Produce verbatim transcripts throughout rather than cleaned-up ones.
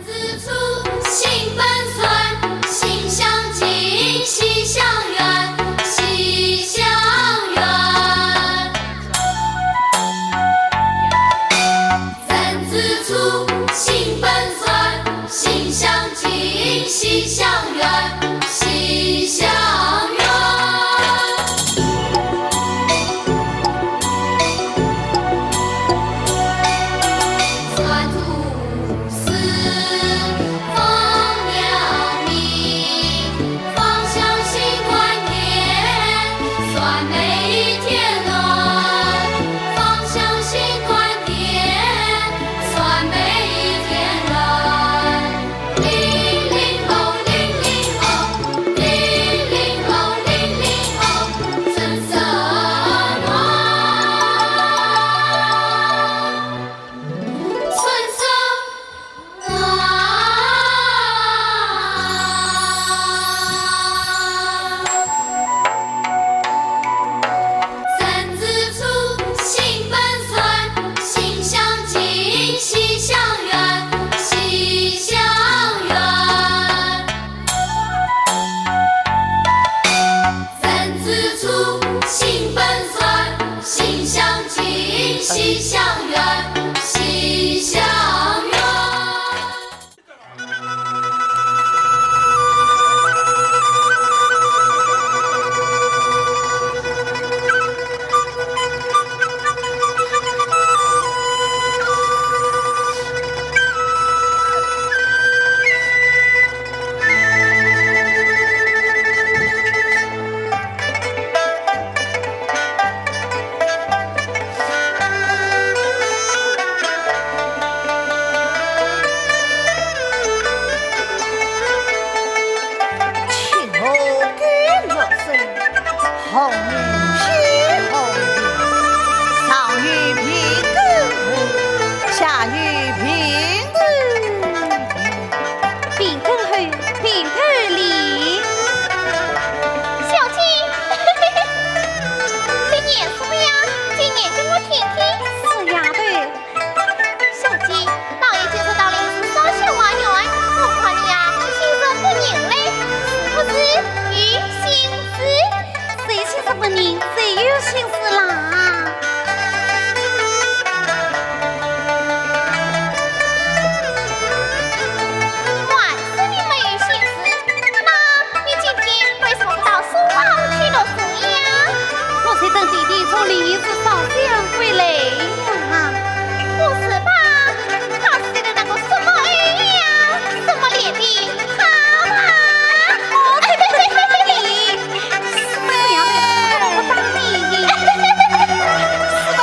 子出行本善，行相近，习相远，习相远。人之初，性本善，性相近，习相远，习相远。 是方妙明，方向心断点，算每一天来。方向心断点，算每一天来。零零哦，零零哦，零零哦，零零哦，真是啊。 春色啊。人之初，性本善，性相近，习相远，习相远。 人之初，性本善，性相近，习相远，习相远。 青楼歌落声，红楼梦红楼，上有平头，下有平头。 平头后，平头里。小姐，你念什么呀？你念给我听听。死丫头。小姐，老爷今日到临时少许花园，我看你呀，心神不宁嘞，是不是有心事？ 谁心神不宁，谁有心事啦？还是你没有心事？那你今天为什么不到书房去读书呀？我在等爹爹从临沂寺烧香回来呀。不是吧？他是在等那个什么儿呀？什么脸的？ 好啊！哦，对对对，你，师妹，我不打你。师妹。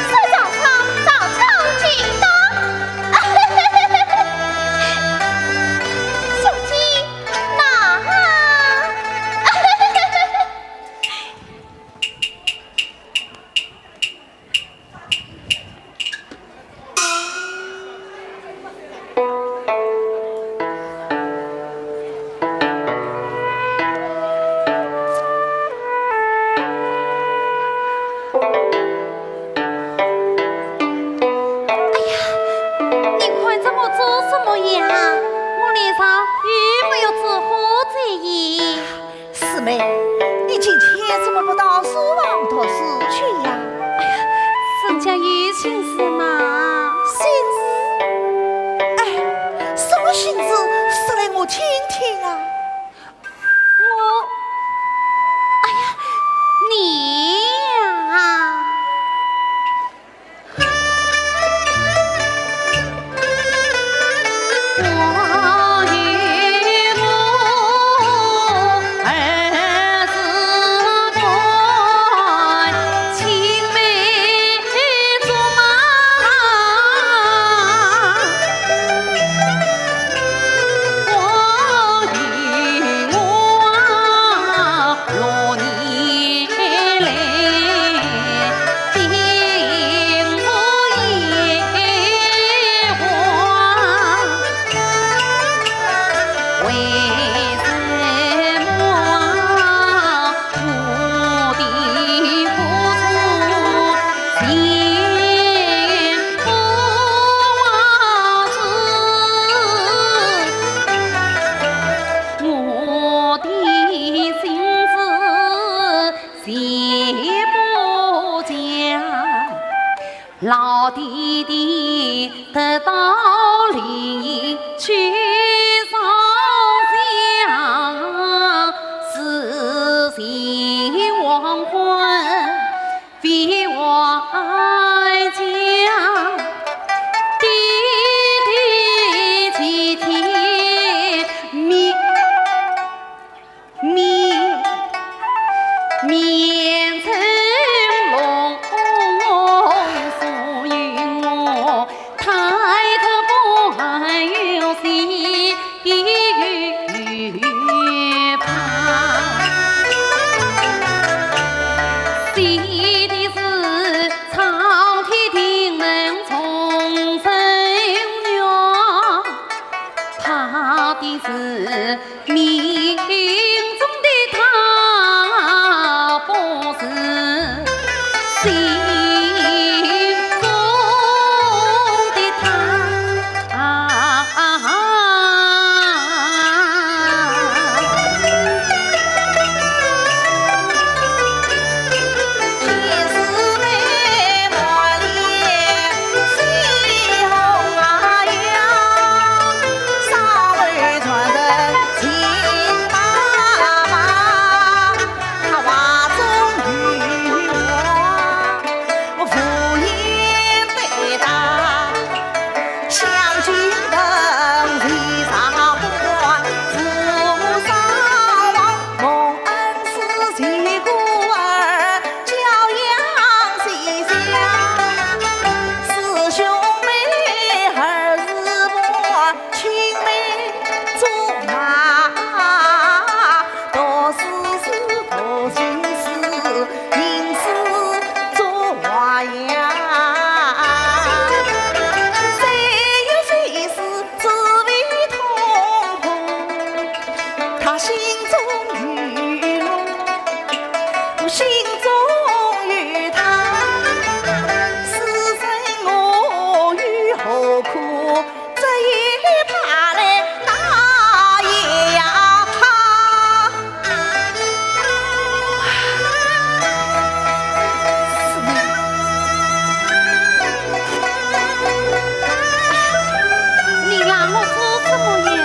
是早上，早上去的。小姐，那…… 哎呀，你看着我做什么呀？我脸上又没有纸糊嘴耶。 师妹，你今天怎么不到书房读书去呀？哎呀，人家有心事嘛。心事？哎，什么心事？说来我听听啊。我……哎呀，你呀。的心事谁不讲？老弟弟得到灵隐去烧香，事情黄昏 非话讲，爹爹几天面面面成龙，所以我抬头不还有心。 一语怕。喜的是苍天定能重生缘，怕的是命中的他不是心中的他。 啊啊啊！你让我做什么呀？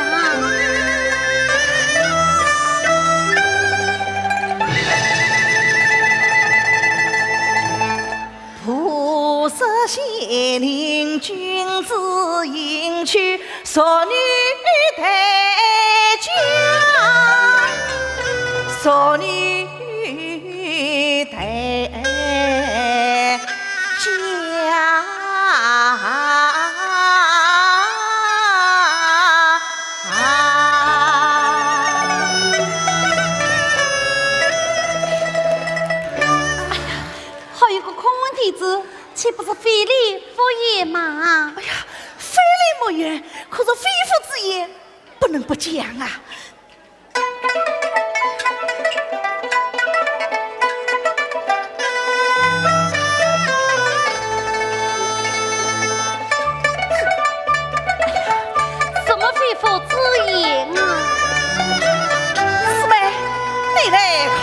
好一个空问弟子，岂不是非礼勿言吗？哎呀，非礼勿言，可是非父之言，不能不讲啊。 什么非父之言啊？四妹，你来看。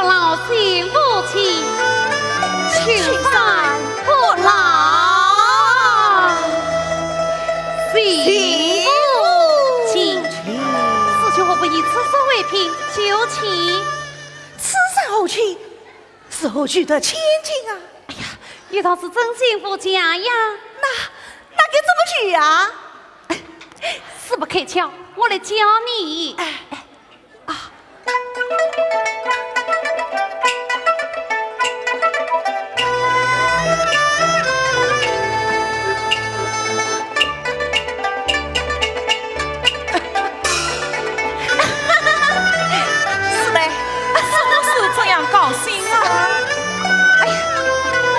老身无情，青山不老。请父亲。师兄何不以此事为凭，求情？此事何凭？是何许的千金啊？哎呀，一道是真心不假呀。那，那该怎么去呀？事不开口，我来教你。哎，哎，啊。是嘞，是不是这样高兴啊？哎呀，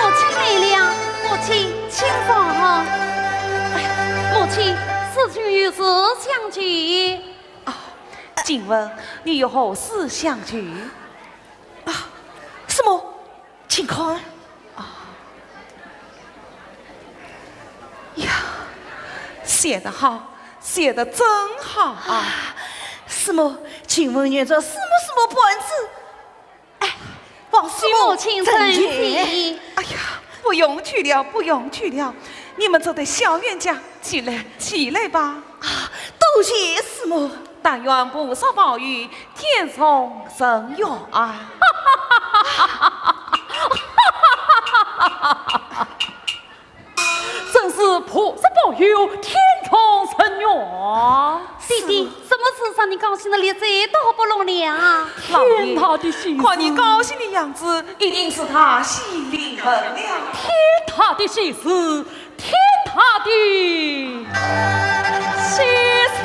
母亲来了，母亲请坐。哎呀，母亲，师兄有事相求。啊，请问你有何事相求？啊，什么？ 请看。啊。呀，写得好，写得真好啊！啊，师母，请问念着什么什么本子？哎，望师母请承接。哎呀，不用去了，不用去了，你们这对小冤家，起来，起来吧。啊，多谢师母。但愿菩萨保佑， 天上人缘。真是菩萨保佑，天上人缘。弟弟，什么事让你高兴得连嘴都合不拢了？老爷，天大的喜事！看你高兴的样子，一定是他喜临门了。天大的喜事！ 天大的喜事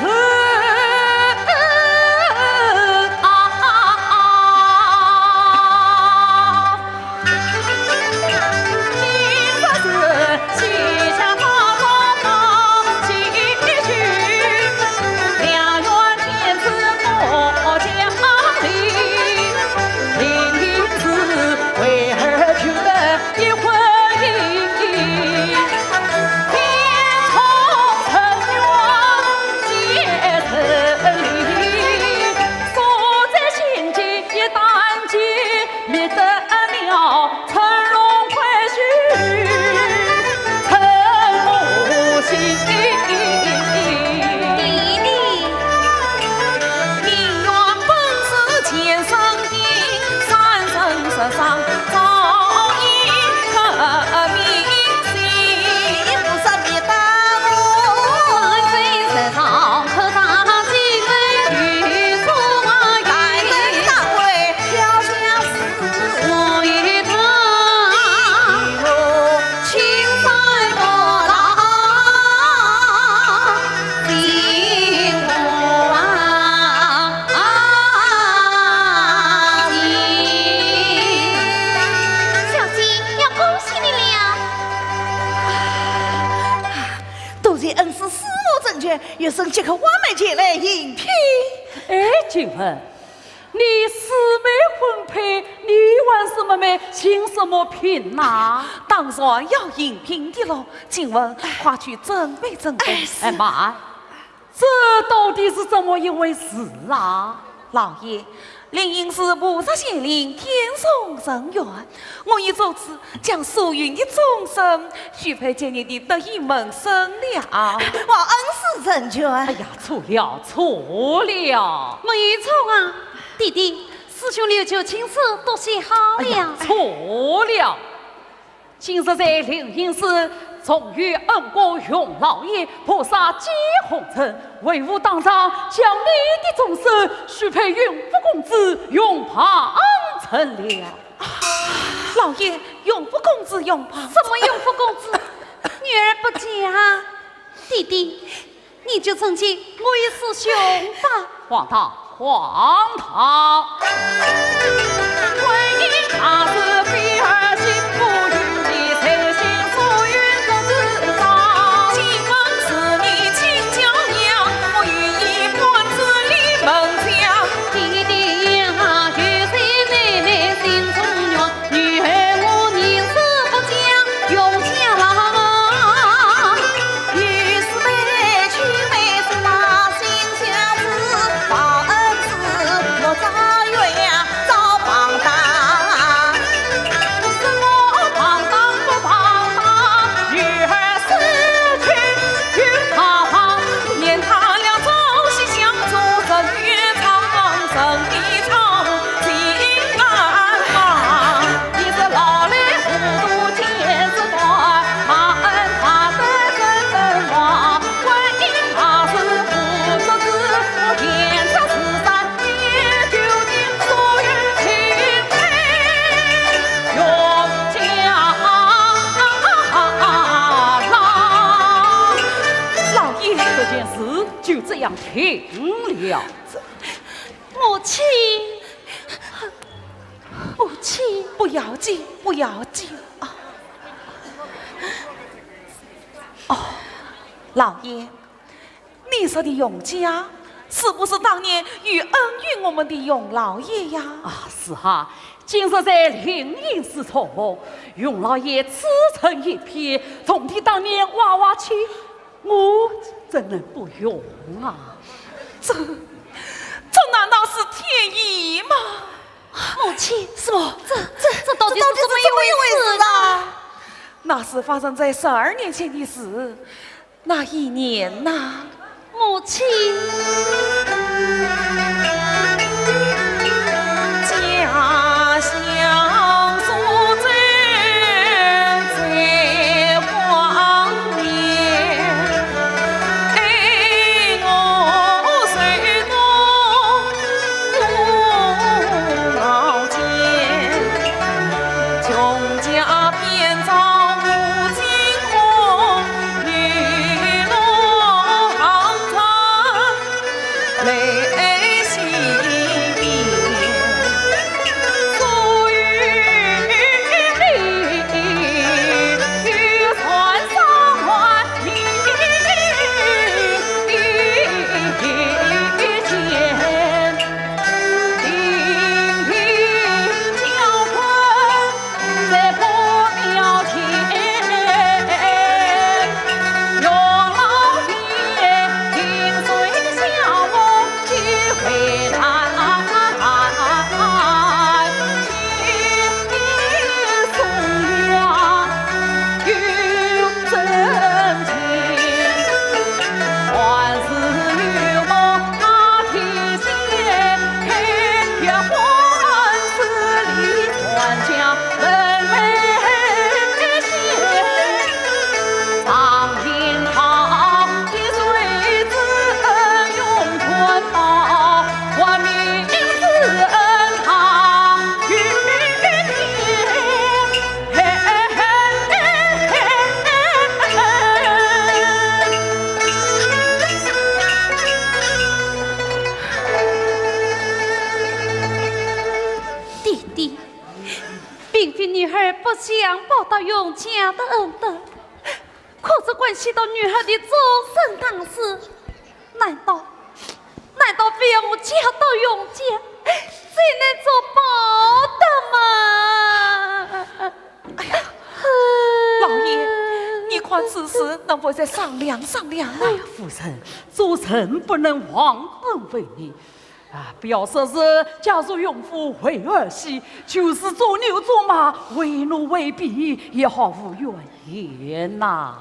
啊！今日是喜下大道高喜讯，良缘天子福降临，临时为儿求得 一婚姻，天同人愿结成理，所在心间一旦见，觅得了乘龙快婿，陈无心。弟弟，姻缘本是前生定，三生石上 早已刻铭心。菩萨别打我。人生石上刻上金文玉书啊，待人难为飘香似。我与他，青山不老。 小姐，要恭喜你了。多谢恩师师母成全，有生即刻完美前来应聘。哎，景文， 你师妹婚配，你还是妹妹，请什么聘呐？当然要应聘的喽。景文，快去准备准备。哎，是。哎，慢，这到底是怎么一回事啊？老爷，灵隐寺菩萨显灵，天上人缘，我已作主 将所有的众生许配给你的得意门生了。望恩师成全。哎呀，错了，错了。没错啊，弟弟，师兄六九请示，都写好了。哎呀，错了。今日在灵隐寺，重遇恩公荣老爷，菩萨接红尘，为父当场将你的终身许配荣福公子荣邦成了。 老爷，荣福公子荣邦。什么荣福公子？女儿不嫁。弟弟，你就成全我与师兄吧。荒唐，荒唐！停了。母亲，母亲，不要紧，不要紧啊。哦，老爷，你说的永嘉，是不是当年有恩于我们的永老爷呀？啊，是啊，今日在灵隐寺重逢，永老爷此情一片，重提当年娃娃亲，我怎能不用啊？这，这难道是天意吗？母亲，什么？这，这，这到底是怎么一回事呢？那是发生在十二年前的事。 那一年呐，母亲。爹爹，并非女儿不想报答永嘉的恩德，可这关系到女儿的终身大事，难道，难道非要我嫁到永嘉，才能做报答吗？哎呀，老爷，你看此事能否再商量商量啊？哎呀，夫人，做人不能忘恩负义。啊，表叔是假如永福为儿媳，就是做牛做马，为奴为婢，也毫无怨言呐。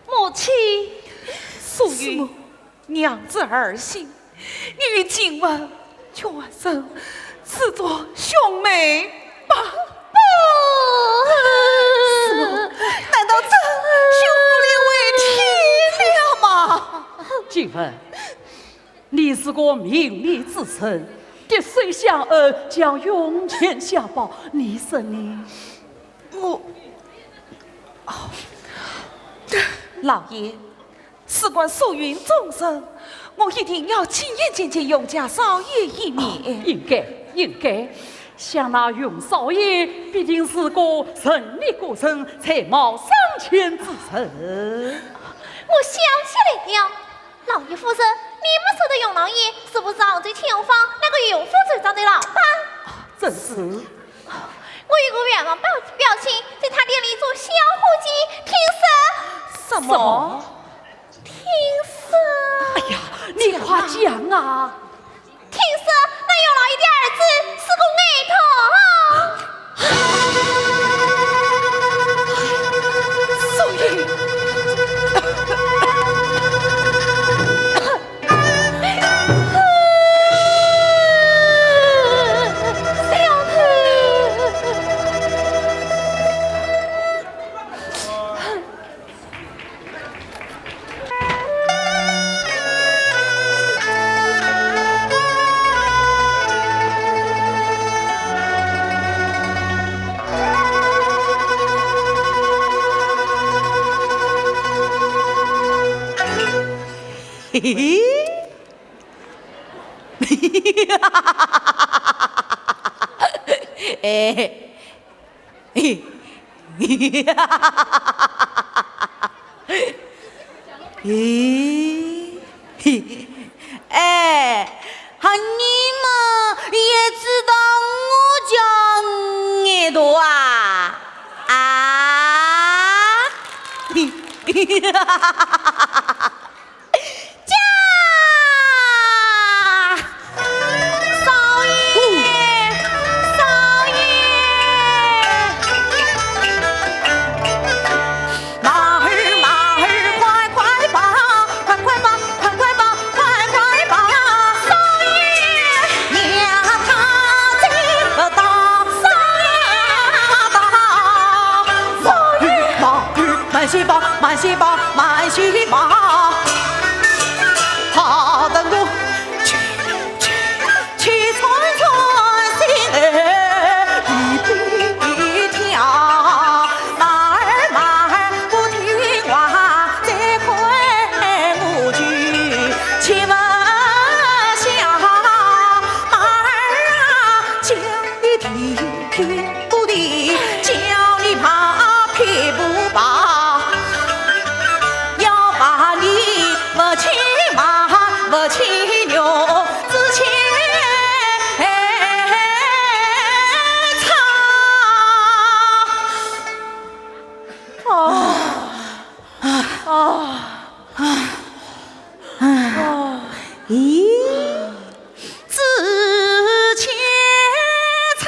母亲。素云，娘子儿信，你与静雯全然视作兄妹吧。不。是吗？难道这就无力为天了吗？静雯，你是个明理之人，滴水相恩，将涌泉相报，你说呢？我，哦，老爷， 事关素云终身，我一定要亲眼见见永嘉少爷一面。哦，应该，应该。想那永少爷必定是个仁义过人、才貌双全之人。我想起来了，老爷夫人，你们说的永老爷是不是杭州清风坊那个永福酒庄的老板？哦，正是。 我有个愿望表，表亲，在他店里做小伙计，听说。什么？什么？听说。哎呀，你快讲啊！听说那永老爷的儿子是个矮童。素云。嘿嘿。哎。哎。哎，哈，你们也知道我叫五眼图啊？啊？驾！少爷，少爷！慢儿，慢儿，快快跑，快快跑，快快跑，快快跑！少爷！娘她走不到，少爷！她到。少爷！慢儿，慢儿，慢些跑，慢些跑，慢些跑。跑得我气喘喘心儿一边跳，慢儿慢儿不听话，再快我就吃不消。慢儿啊，叫你听不听，叫你怕骗不怕，要把你不吃马，不吃牛，只吃草。哦，哦，哦。咦？ 只欠操。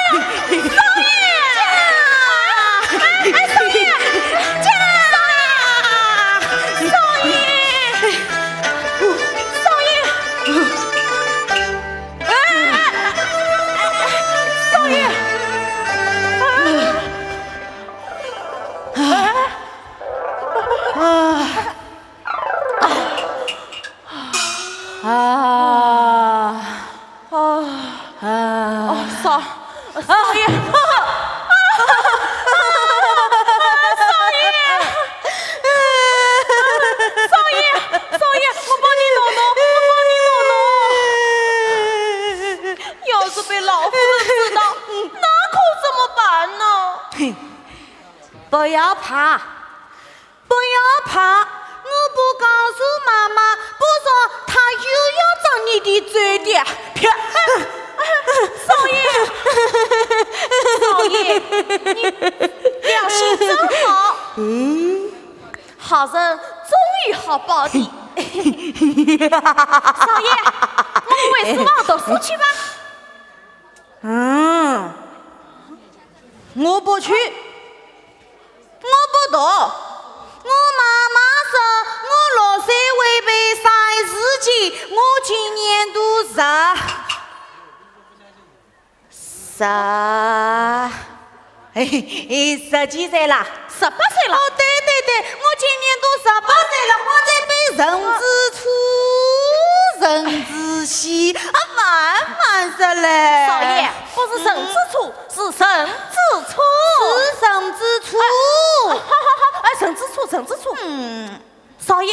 哎呀，少爷！哎，哎，少爷！少爷！少爷！少爷！哎，哎，哎，少爷！哎，哎。 啊。啊。啊。啊。哦，少，少爷。啊，啊，少爷。少爷，少爷，我帮你弄弄，我帮你弄弄。要是被老夫人知道，那可怎么办呢？嘿，不要怕， 不要怕，我不告诉妈妈，不说她又要找你的嘴的。啪！少爷，少爷，你良心真好。嗯。好人总有好报的。少爷，我们回书房读书去吧。嗯，我不去。 我不读。我妈妈说我六岁会背三字经，我今年都十，十，嘿嘿，十几岁了。十八岁了。哦，对对对，我今年都十八岁了，我在背人之初，人之羲，啊，慢慢说嘞。少爷，不是人之初， 是人之初。是人之初。哎，好好好，哎，人之初，人之初。嗯。少爷，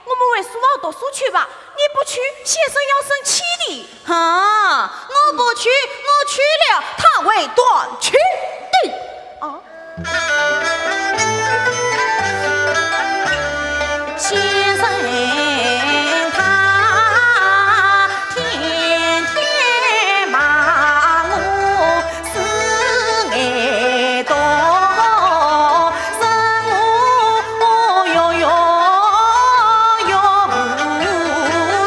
我们回书房读书去吧，你不去，先生要生气的。啊，我不去，我去了，他会断气的。哦。先生他 天天骂我是眼毒，说我哟哟哟糊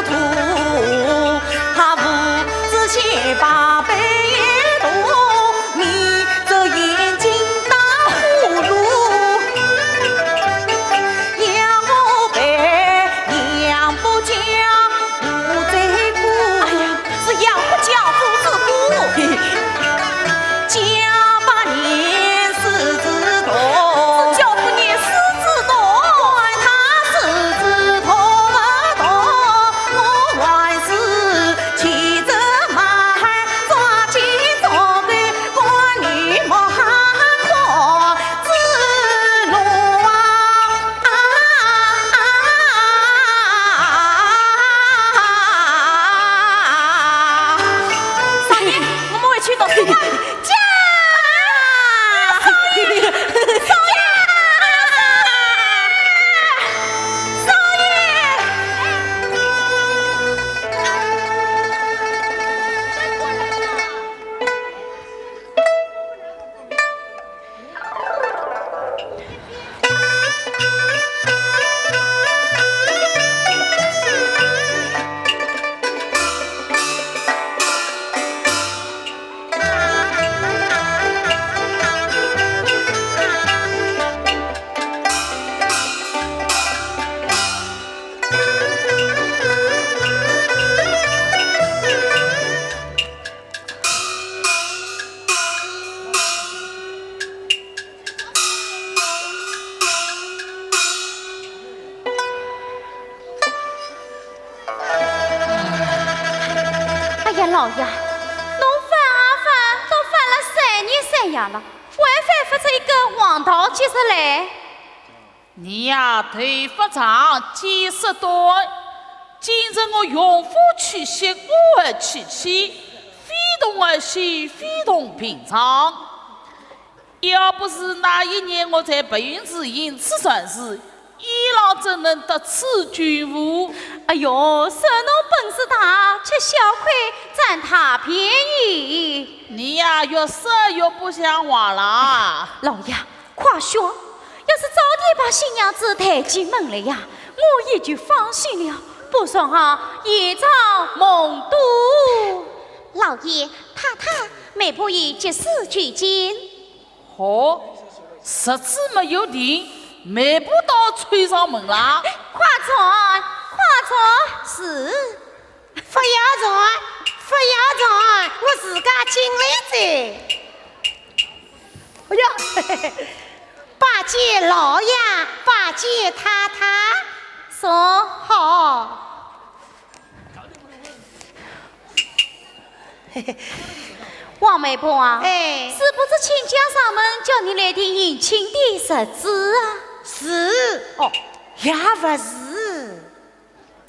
涂，他胡子先把背一大，眯着眼睛打呼老爷，侬翻啊翻，都翻了三日三夜了，还翻勿出一个黄道吉日来。你呀，头发长，见识短。今日我用火去邪，我而去气，非同儿戏，非同平常。 要不是那一年我在白云寺因此传世，伊拉怎能得此军服？哎哟，算侬本事大，吃小亏，占他便宜。你呀，越说越不像话啦。老爷，快说，要是早点把新娘子抬进门来呀，我也就放心了，不说啊，夜长梦多。老爷，太太，媒婆已及时求见。 哦，日子没有定，媒婆倒催上门啦。快传，快传。是。不要传，不要传，我自家进来哉。哎呀，拜见老爷，拜见太太。坐。好。 王媒婆啊，哎。是不是亲家上门叫你来定迎亲的日子啊？是。哦，也不是。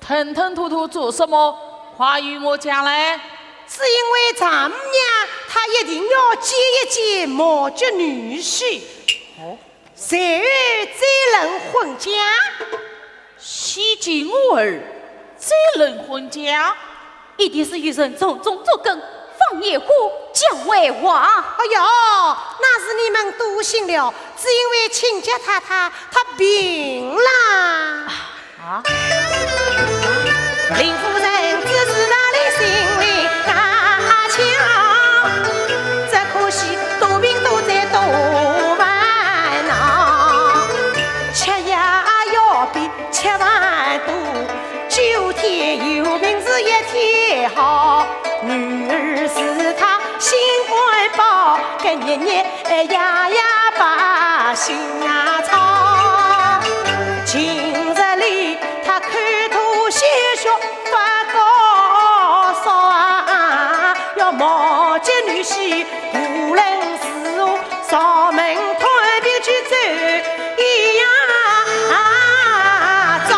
吞吞吐吐做什么？快与我讲来。只因为丈母娘她一定要见一见末吉女婿。哦。 随后再论婚嫁。先见我儿，再论婚嫁？一定是有人从中作梗，放烟火，讲坏话。哎哟，那是你们多心了，只因为亲家太太她病啦。 啊？林夫人只是那里心里啊强，只可惜多病多灾多烦恼，吃药要比吃饭多，九天有病是一天好，女儿是她心肝宝，跟年年 哎呀呀，把心啊操！今日里她口吐鲜血发高烧啊，要末吉女婿无论如何上门探病去走一呀遭。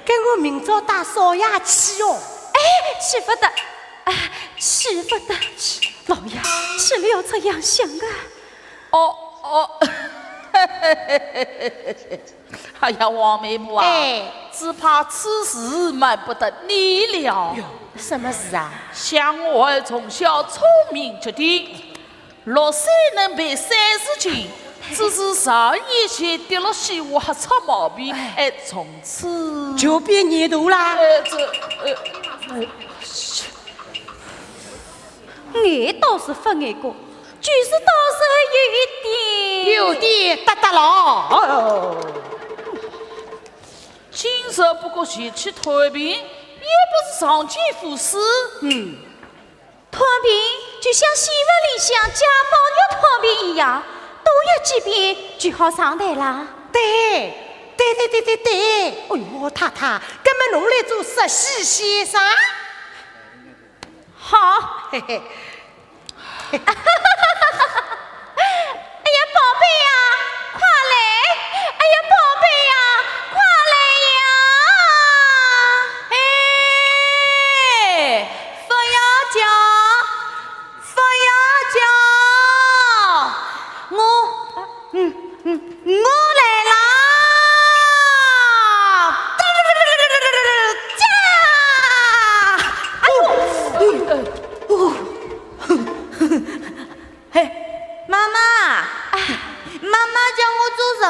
跟我明朝带少爷去哦。哎，去不得，啊，去不得，老爷，去了这样想啊。哦，哦，哎呀，王媒婆啊，哎。只怕此事瞒不得你了。哟，什么事啊？想我儿从小聪明绝顶， 六岁能背三字经，只是十二年前跌落水，我还出毛病，哎。哎，从此就变孽徒啦。哎，这，呃，呃，眼倒是勿眼过，就是倒是还有一点。有点大大了。哦。今日不过前去探病，也不是常见夫事。嗯。 探病就像戏文里向贾宝玉探病一样，多要几遍就好上台啦。对，对对对对对。哎哟，太太，搿么侬来做实习先生？好。嘿嘿。 哎呀，宝贝呀，快来！哎呀，宝贝呀，快来呀！哎，不要叫，不要叫，我，嗯，嗯，我来啦！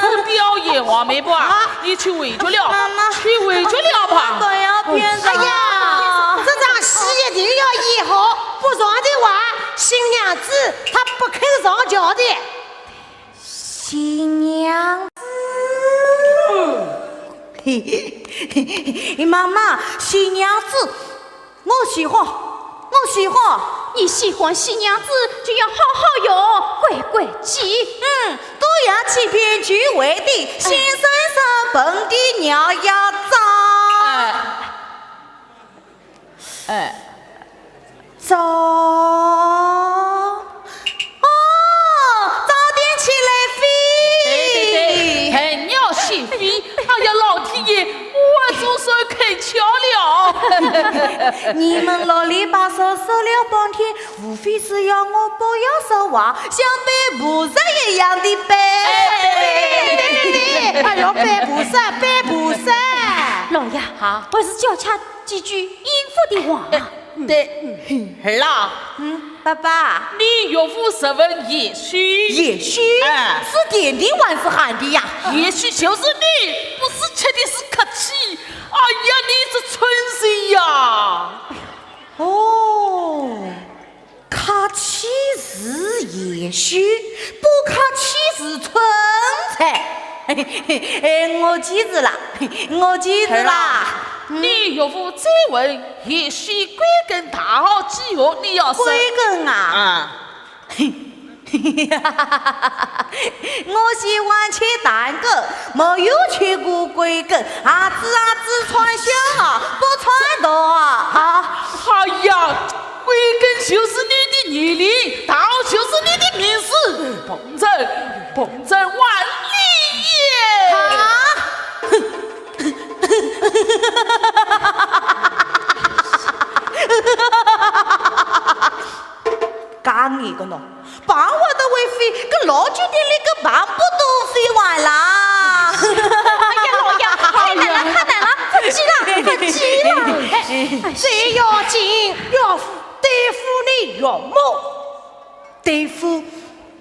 是表演王媒不啊？啊？你去回去了，妈妈，去回去了吧。不要骗他。哎呀，这场戏一定要演好，不然的话，新娘子她不肯上轿的。新娘子。嘿嘿，妈妈，喜娘子，我喜欢，我喜欢。你喜欢喜娘子，就要好好用，乖乖记。嗯，多学几遍就会的，先生生本的娘要早。哎，哎。 早，哦，早点起来飞。对对对，很要起飞。哎呀，老天爷，我总算开窍了。你们啰里吧嗦说了半天，无非是要我不要说话，像拜菩萨一样的拜。哎，对对对对对对，哎呦，拜菩萨，拜菩萨。老爷，好，还是叫他几句应付的话。 对，儿啊，嗯，爸爸。你岳父十分贤婿。贤婿？哎。是甜的还是鹹的呀？贤婿就是你，不是吃的是客气。哎呀，你这春水呀！哦，客气是贤婿，不客气是春菜。哎，我记住了，我记住了。儿啊，嗯。你岳父再问 贤婿归根大好几何，你要说。归根啊？啊。我喜欢吃蛋糕，没有吃过归根，鞋子鞋子穿小啊，不穿大啊。啊。哎呀，归根就是你的年龄，大好就是你的名字。碰着，碰着万里也。啊？ 讲你个喏，碰坏的会飞，搿老酒店里个碰不都飞完啦？哎呀，老爷，太难了，太难了，不急了，不急了。哎，最要紧要对付你岳母。对付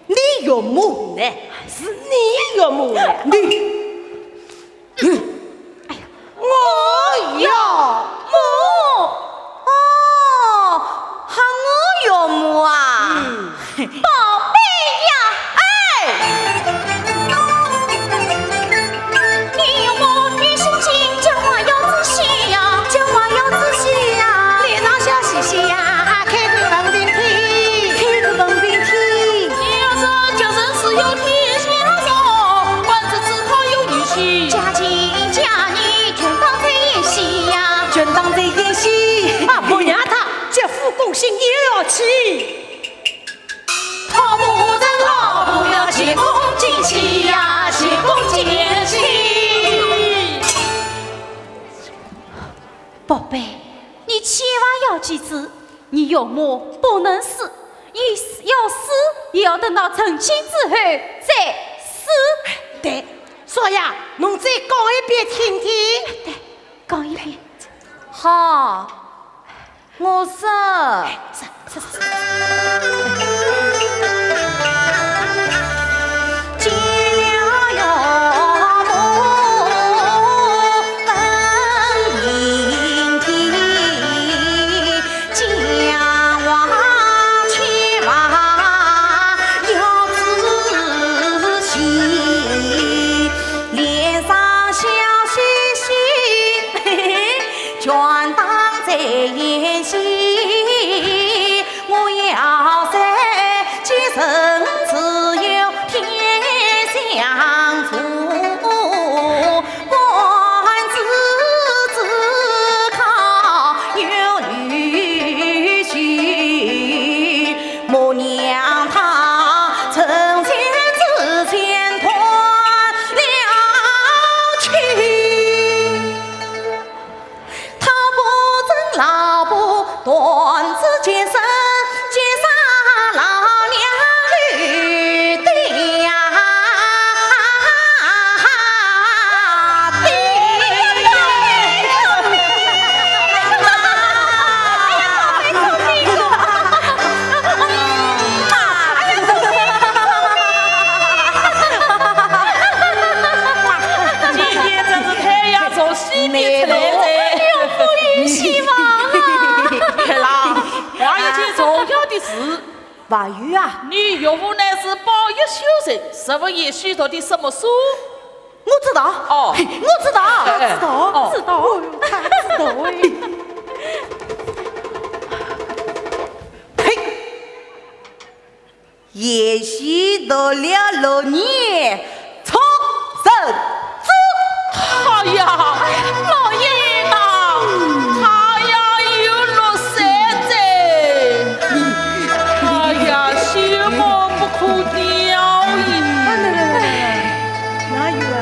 你岳母？哎，是你岳母呢？你。 哎呀，我岳母。哦，喊我岳母啊？嗯。宝贝呀，哎。你岳母一生情，讲话要仔细呀，讲话要仔细呀。脸上笑嘻嘻呀，开口问问题，开口问问题。你要说叫人是有天 家境家女，全当在演戏呀。全当在演戏。啊，莫让他劫富济贫也要气。讨不成，讨不了，前功尽弃呀，前功尽弃。宝贝，你千万要记住， 你岳母不能死，你要死也要等到成亲之后再死。对，少爷，侬再讲一遍听听。对，讲一遍。好，我说。是，是，是，是。 今天真是太阳从西边出来哉。哎呦，我有希望了。儿啊，还有件重要的事。还有啊？你岳父乃是宝玉秀才，十分贤婿，读的什么书？我知道。哦。嘿，我知道。哎，哎，知道，哦。知道，他知道哎。嘿，贤婿读了六年，出神州。哎呀，老爷爷呐，他呀有六岁哉。哎呀，希望不可吊矣。哎，来来来来来，哪有啊？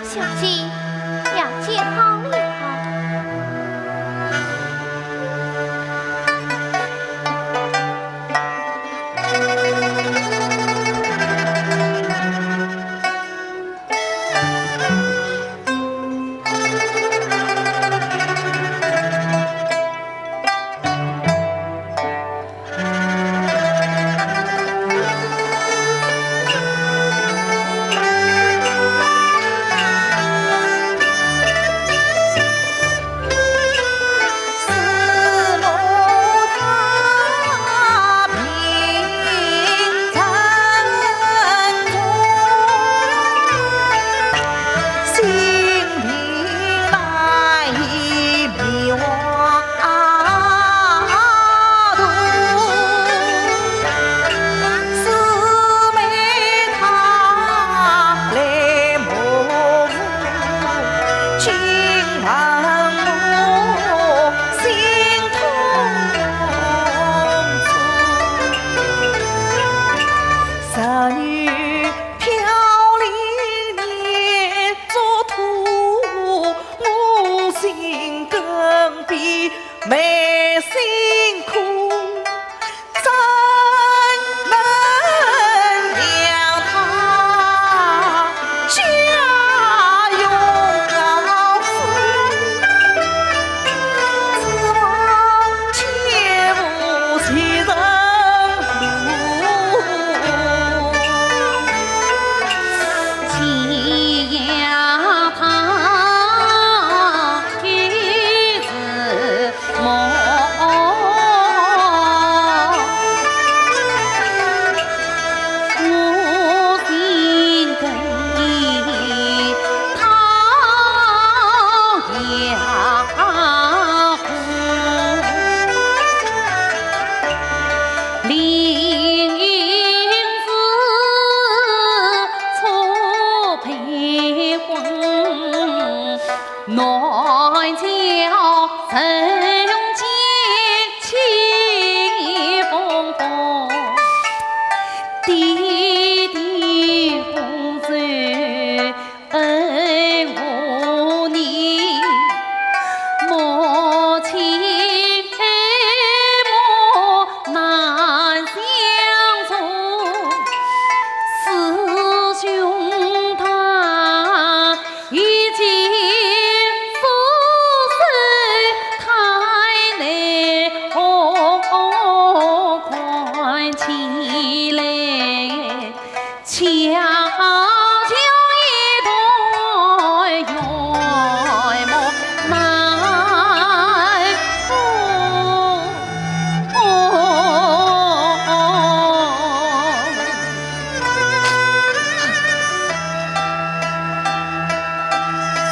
小姐，要见皇后。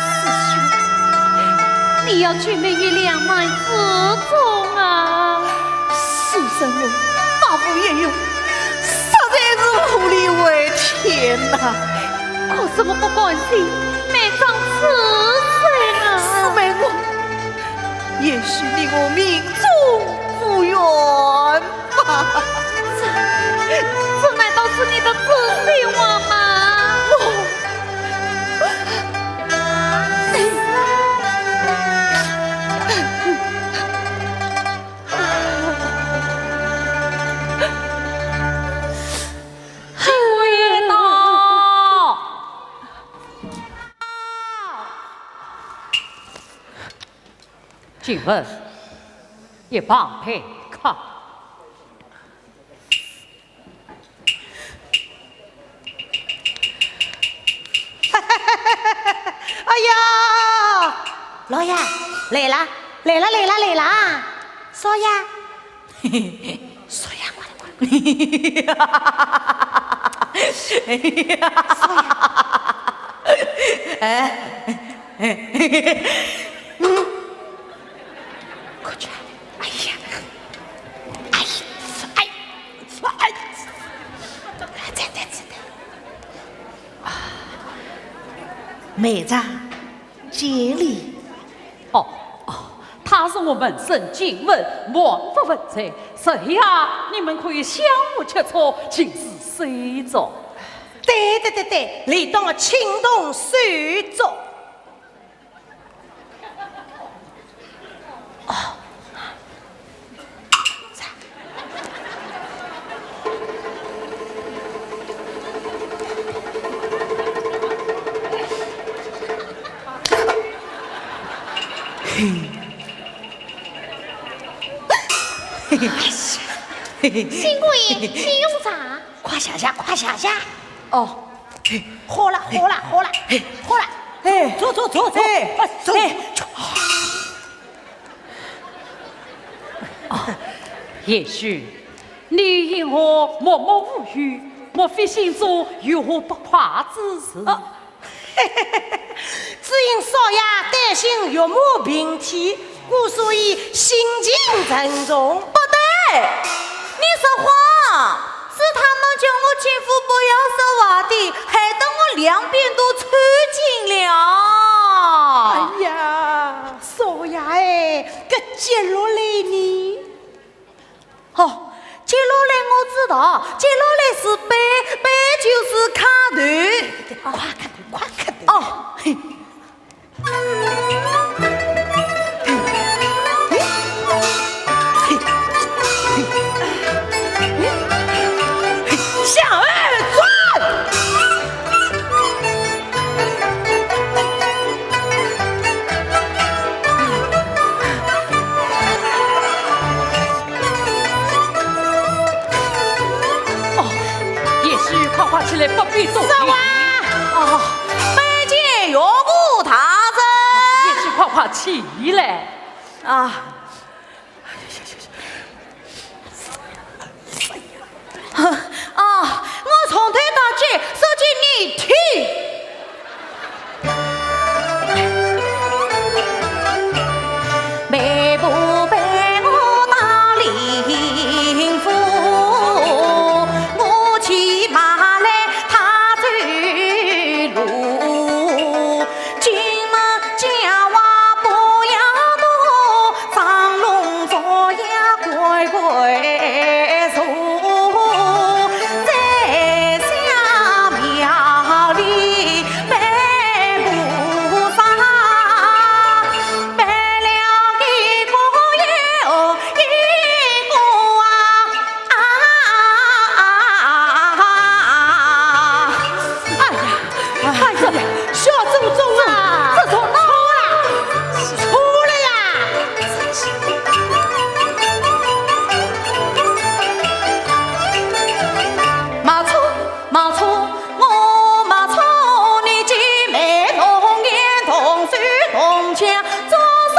师兄，你要救命于两难之中啊！师尊，我百无一用，实在是无力回天呐。可是我不甘心，没长此身啊。师妹我，也许你我命中无缘吧。这，这难道是你的知心话吗？我 请问，一旁陪客。哎呀，老爷，来啦，来啦，来啦，来啦，少爷，少爷，快点，快点，少爷，哎，嗯，快去，哎呀，哎，哎，哎，再，再，再，再。 啊，梅丈，见礼。哦，哦，他是我门生景文，满腹文才，这下你们可以相互切磋，尽是手作。对，对，对，对，理当情同手作。 哦。新姑爷，请用茶。快谢谢，快谢谢。哦。 好了，好了，好了，好了，哎，坐，坐，坐，坐，哎，哎，坐。哎。哦，贤婿，你因何默默无语？莫非心中有何不快之事？哦，只因少爷担心岳母病体， 故所以心情沉重。不对，你说谎，是他们叫我姐夫不要说话的，害得我两边都抽筋了。哎呀，少爷哎，搿接落来呢？哦，接落来我知道，接落来是背，背就是磕头。对，对，对，快磕头，快磕头。哦，嘿。 向后转。哦，贤婿快快起来，不必多礼。是啊。哦，拜见岳父大人。贤婿快快起来。啊。 啊，我从头到脚说给你听。媒婆陪我到灵府，我骑马来她走路。 进门讲话不要多，张龙坐呀乖乖坐，在下庙里拜菩萨，拜了一个又一个啊。 哎呀，哎呀，小祖宗啊，这种错了，错了呀！没错，没错，我没错，你姐妹同年同岁同腔， 做什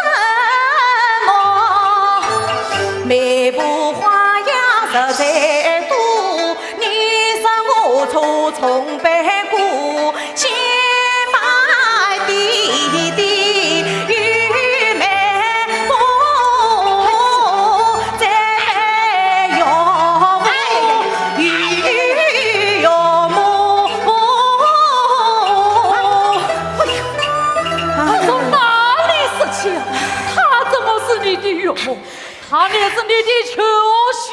么？媒婆花样实在多，你说我错从不过，先拜爹爹与媒婆，再拜岳父与岳母。 他从哪里说起啊？他怎么是你的岳母？他乃是你的舅兄。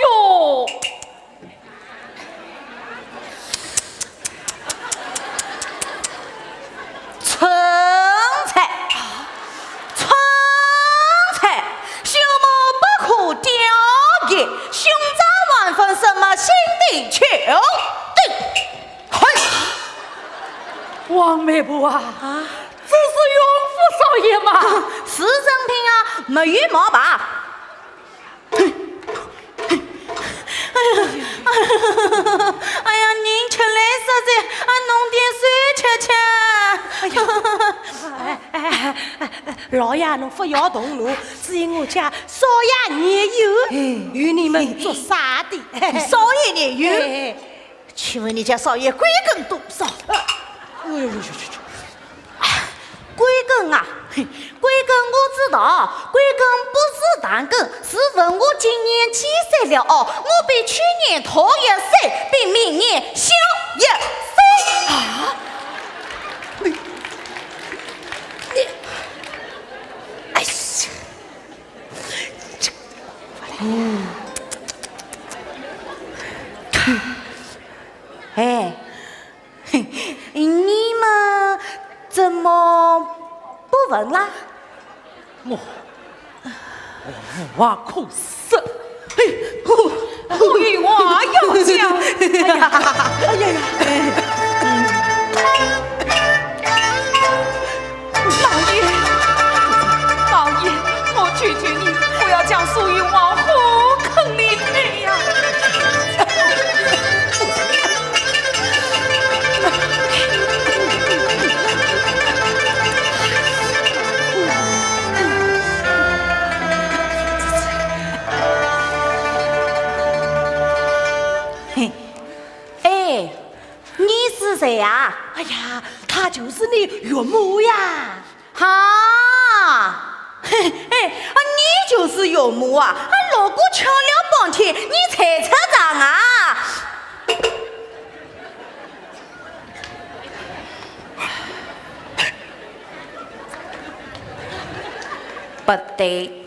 蠢材，蠢材，畜牧不可雕琢，兄长万分，什么心地求对。 嘿，王媒婆啊，啊？这是岳父少爷吗？是正品啊，没有毛白。哎呀，哎呀，人吃来实在，啊，弄点水吃吃。哎呀，老爷侬勿要动怒，只因我家少爷年幼，哎。与你们做啥的？少爷年幼？哎。请问你家少爷贵庚多少？呃，哎呦呦呦呦呦。贵庚啊，贵庚我知道，贵庚不是男庚，是文武经验计算了哦，我比去年大一岁，比明年小一岁。啊？你，你，哎呀，这，嗯，哎，你们怎么不问啦？我，我无话可说。嘿，我，我有话要讲。哎呀，哎呀呀！老爷，老爷，我求求你，不要将苏云华火坑里推呀！ 嘿，哎，你是谁呀？哎呀，她就是你岳母呀。 哈，嘿嘿，啊，你就是岳母啊？啊，锣鼓敲了半天，你才出场啊？不对，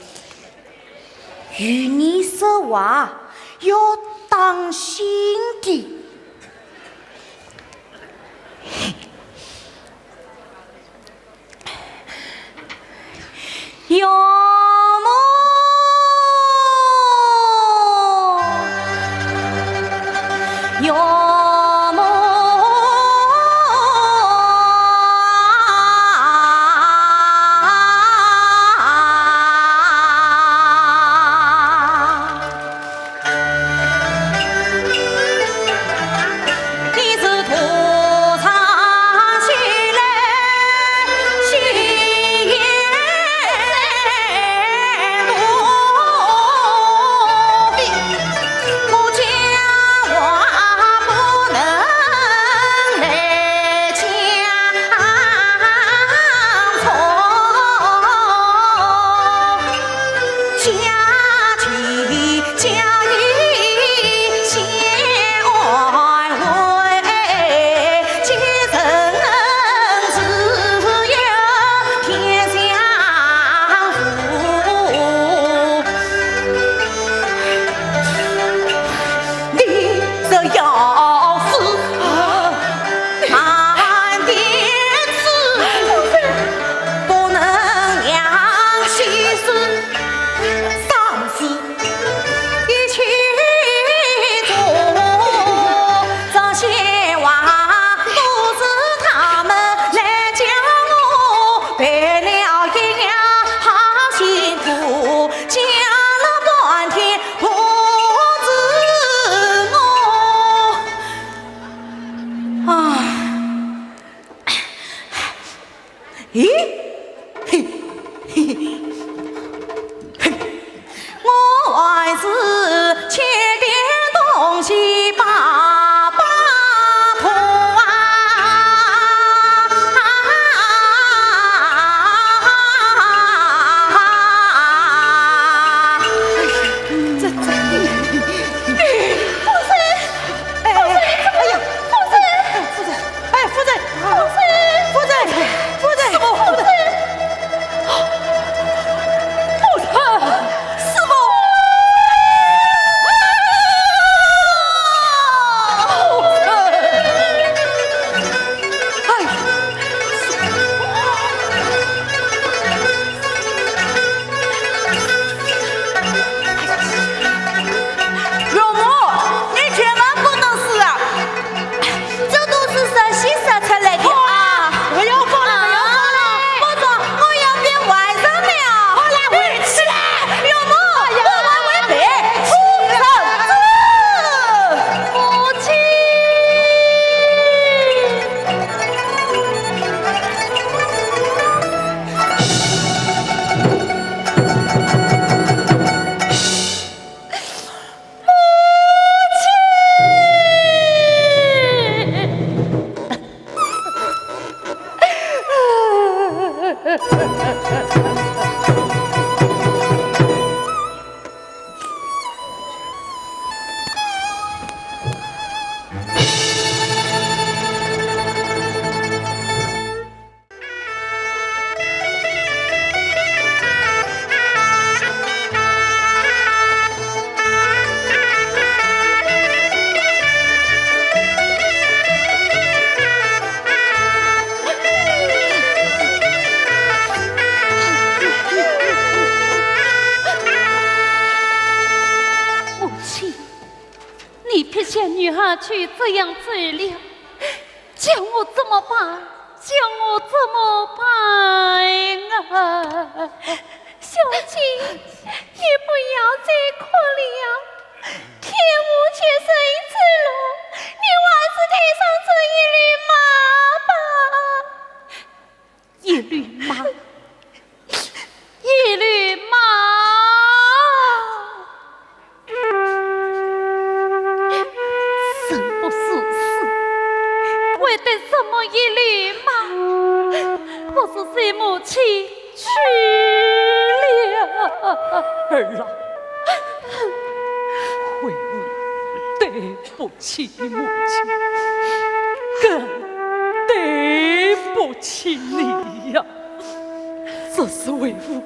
与你说话要当心点。 岳母，岳母。啊。 咦？嘿，嘿，嘿，我还是欠点东西拜拜托啊！这，这，哎，哎，哎，哎呀，夫人，哎，夫人，哎，夫人，夫人，夫人，夫人，什么？夫人，去这样走了，叫我怎么办？叫我怎么办啊？小姐，你不要再哭了，天无绝人之路，你还是带上这一匹马吧。 一匹马，一匹马，生不如死，为的什么一匹马？不如随母亲去了。儿啊，为父对不起母亲，更对不起你呀。只是为父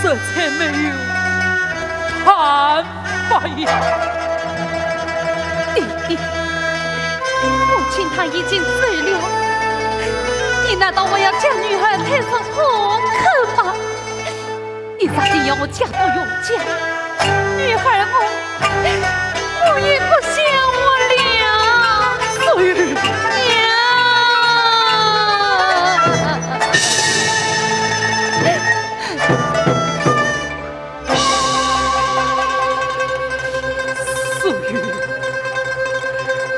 实在没有办法呀。爹爹，母亲她已经走了，你难道还要将女儿推入火坑吗？ 你到底要我嫁到岳家，女儿我，我也不想活了。素云。娘。素云。儿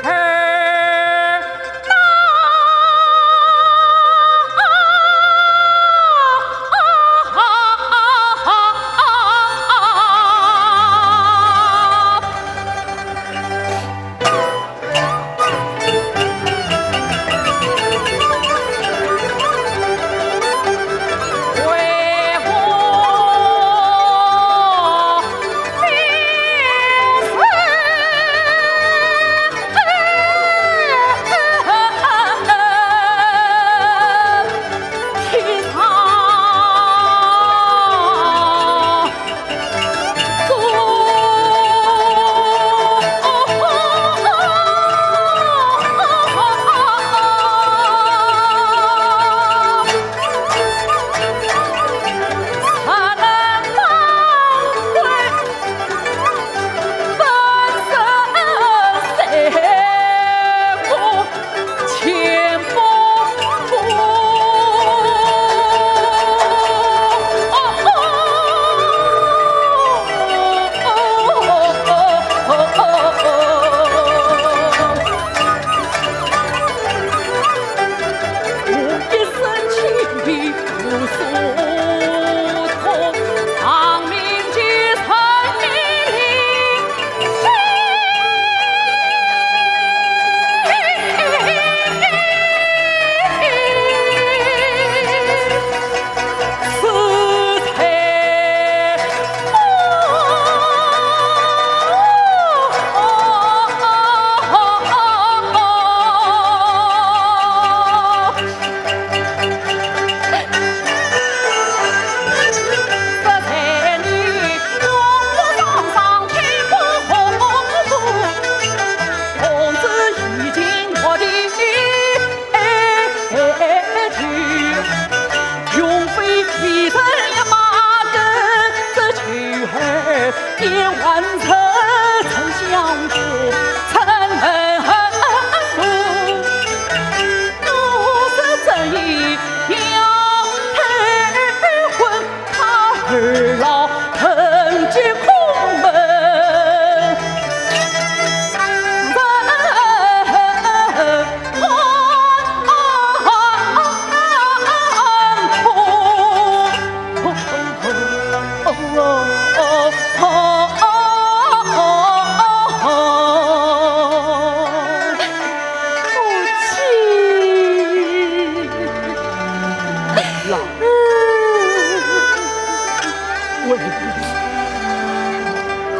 为父，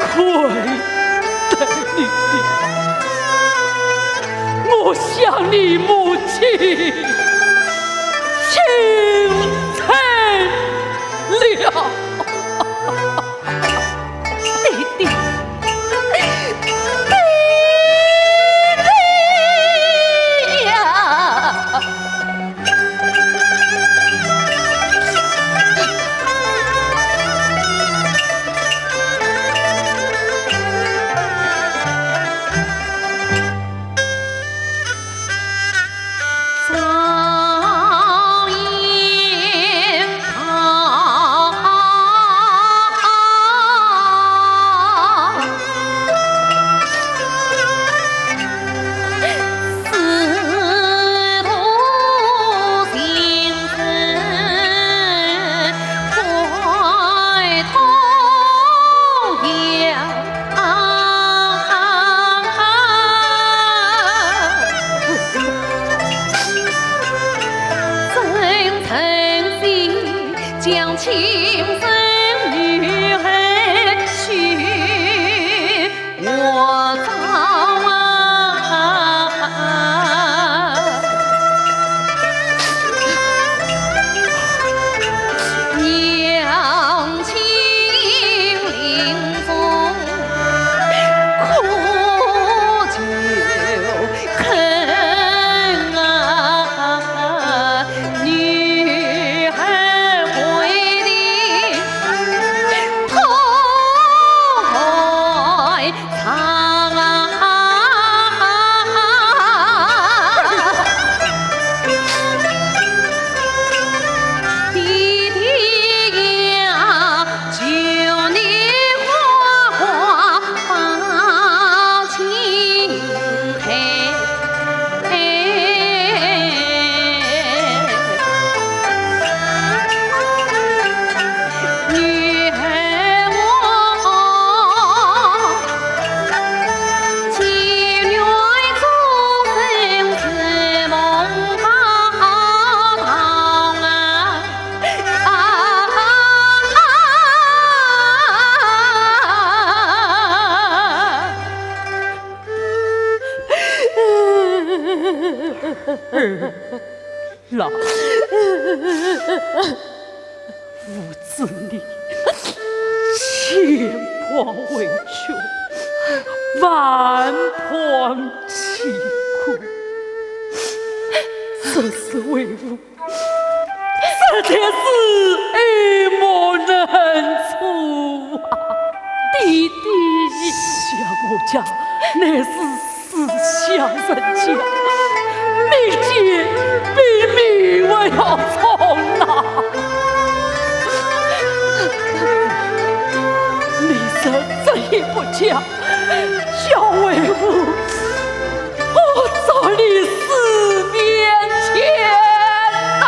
亏待你了。我想你母亲心碎了。爹爹，爹爹呀！儿啊，无知你千般委屈，万般凄苦，真是为父 这才是爱莫能助啊！弟弟，想我家乃是书香人家，你姐比你还要宠啊！你若执意不嫁， 小为父，我着你死面前呐！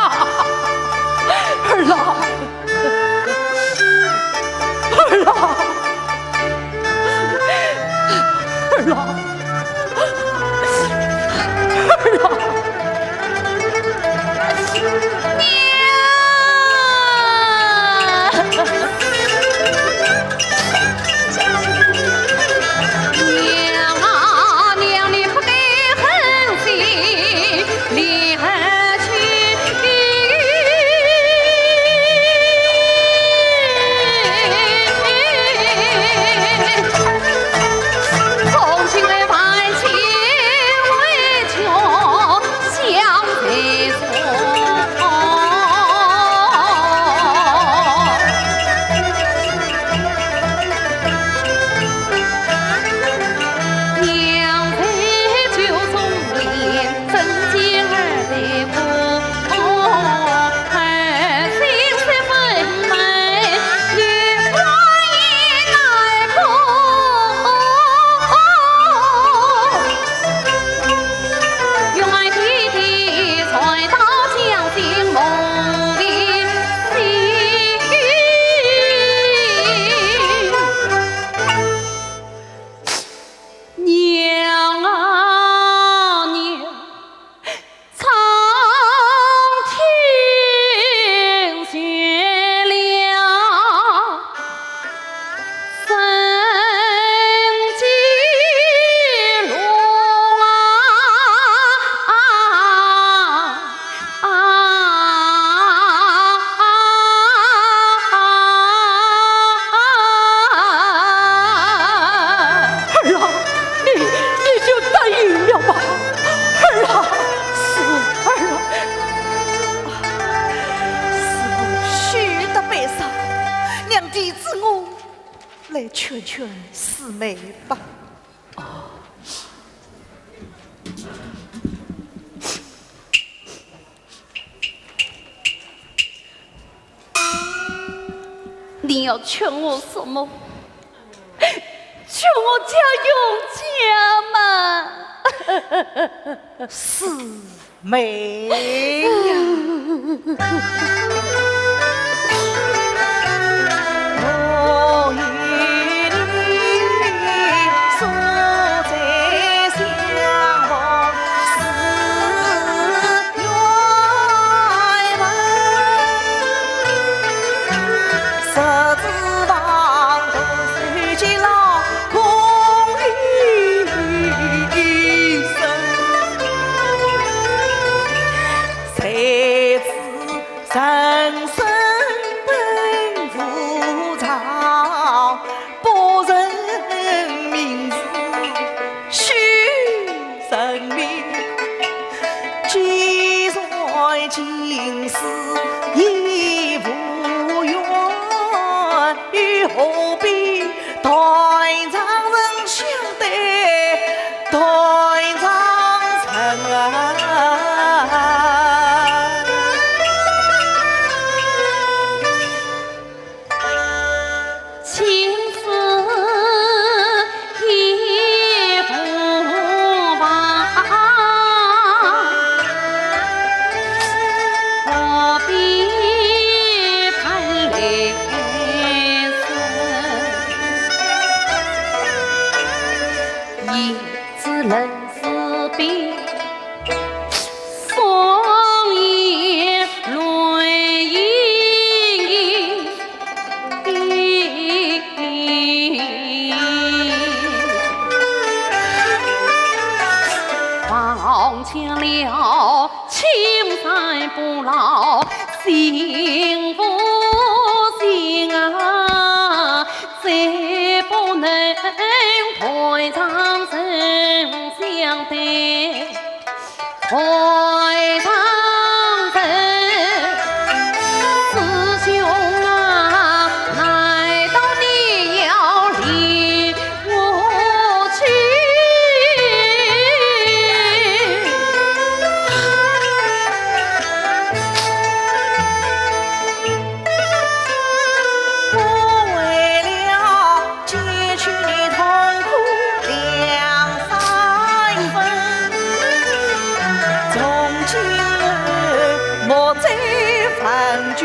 儿啊，儿啊，儿啊，儿啊！ 娘啊娘，苍天谢了。 儿啊，你，你就答应了吧，儿啊！是，儿啊。师父，休得悲伤，让弟子我来劝劝师妹吧。 你要劝我什么？劝我嫁永嘉嘛。师妹呀。既然情丝已无缘，又何必断肠人相对断肠人啊？情丝已无望，何必盼来生？一纸冷书比 霜叶泪盈盈。忘却了青山不老心不行啊，再不能断肠人相对。 断肠人，师兄啊，难道你要离我去？我为了 解去你痛苦两三分，从今后莫再烦举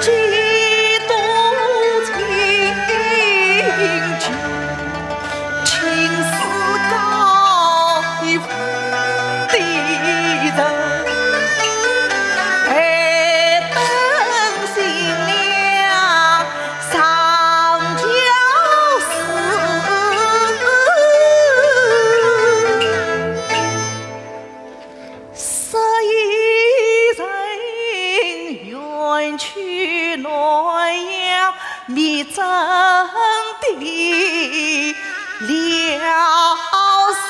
几多情情，情丝高一分的人，待等新娘 上轿时，十一人远去鸳鸯，你真的 了伤。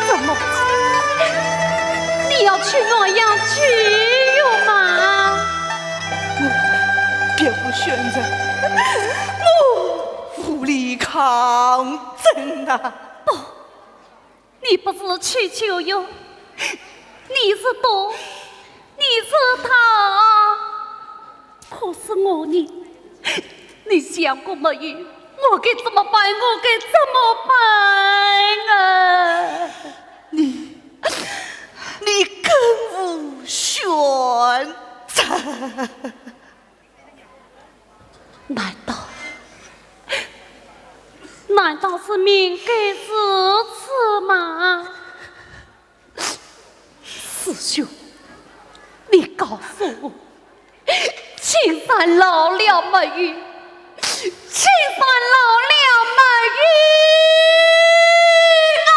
怎么？你要去洛阳去游吗？我别无选择，我无力抗争啊！不， 你不是去求友，你是躲，你是逃。可是我呢？你想过没有？我该怎么办？我该怎么办啊？你，你更无选择。 难道，难道是命该如此吗？师兄，你告诉我，青山老了没有？青山老了没有啊？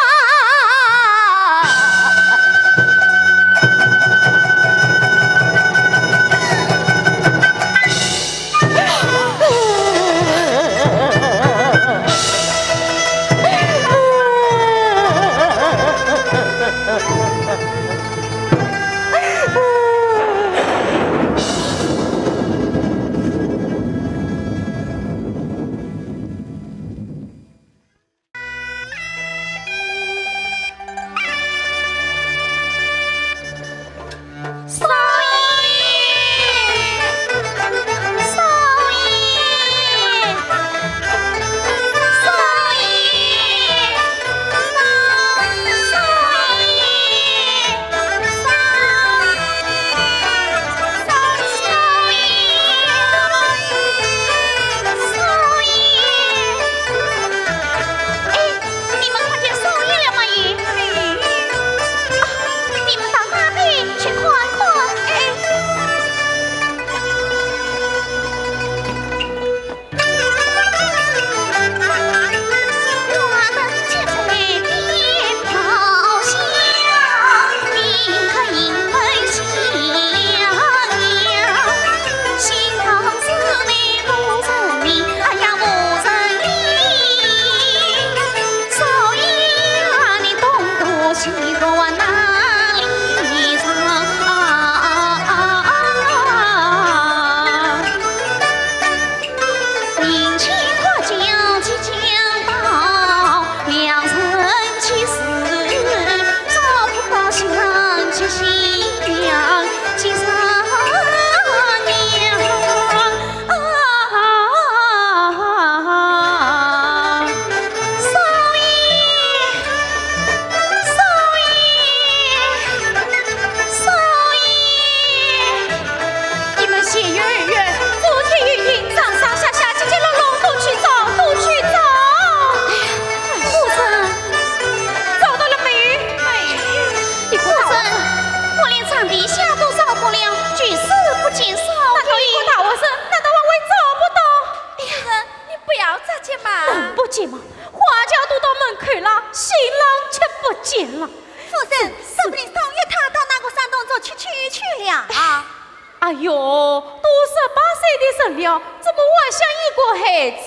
怎么还像一个孩子？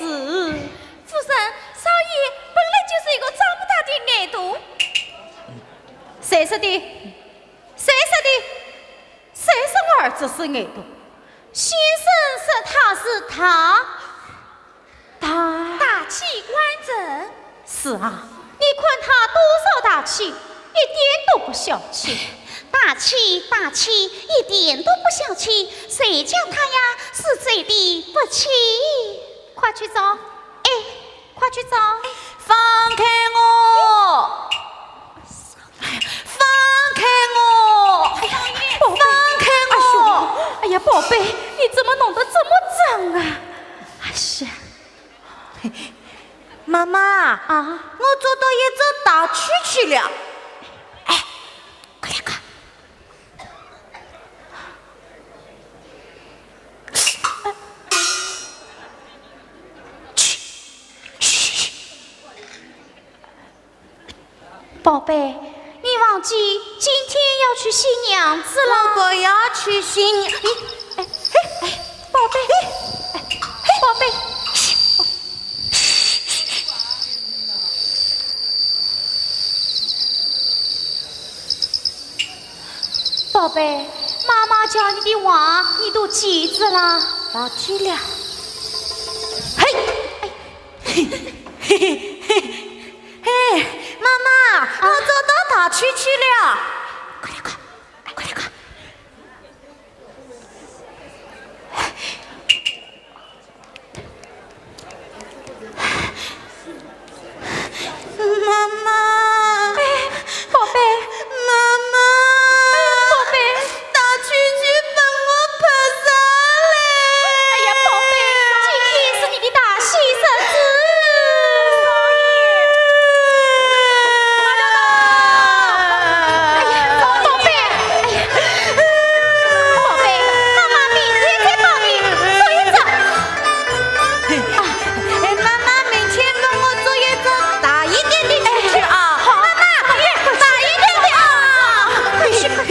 夫人，少爷本来就是一个长不大的矮童。谁说的？谁说的？谁说我儿子是矮童？先生说他是大，大，大器官人。是啊，你看他多少大气，一点都不小气。大气，大气，一点都不小气，谁叫他呀是谁的不气？快去找，哎，快去找。放开我！放开我！哎呀，宝贝，放开我！哎呀，宝贝，你怎么弄得这么脏啊？哎呀，妈妈，啊，我找到一只大蛐蛐了。哎，快来看。嘘，嘘，嘘。 宝贝，你忘记今天要去新娘子了。我不要去新娘，你，哎，哎，哎，宝贝，哎，哎，宝贝，嘘，嘘，嘘，嘘。宝贝，妈妈叫你的话，你都记住了。忘记了。嘿，哎， 嘿，妈妈，啊，我找到大蛐蛐了。快点，快，快点，快。妈妈。哎，宝贝。妈妈。哎，宝贝。 大蛐蛐被我拍下来。哎呀，宝贝，今天是你的大喜日子。哎呀，宝贝，哎呀，宝贝，妈妈明天再帮你做一只。啊，哎，妈妈明天帮我做一只大一点的蛐蛐啊。哎，好，妈妈，哎，大一点的啊。快去，快去。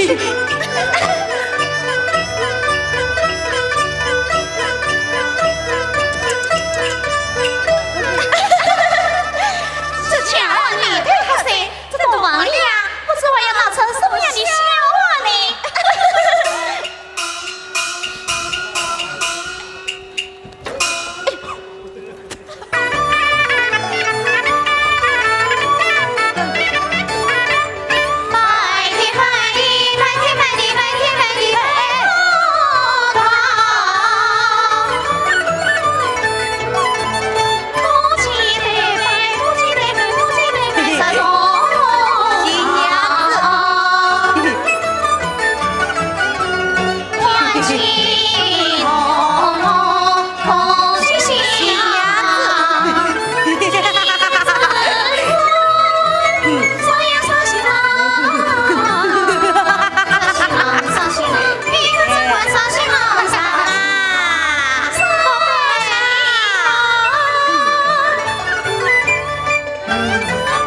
这家伙你对他谁？这个王丽啊，不知还要闹成什么样的笑话呢？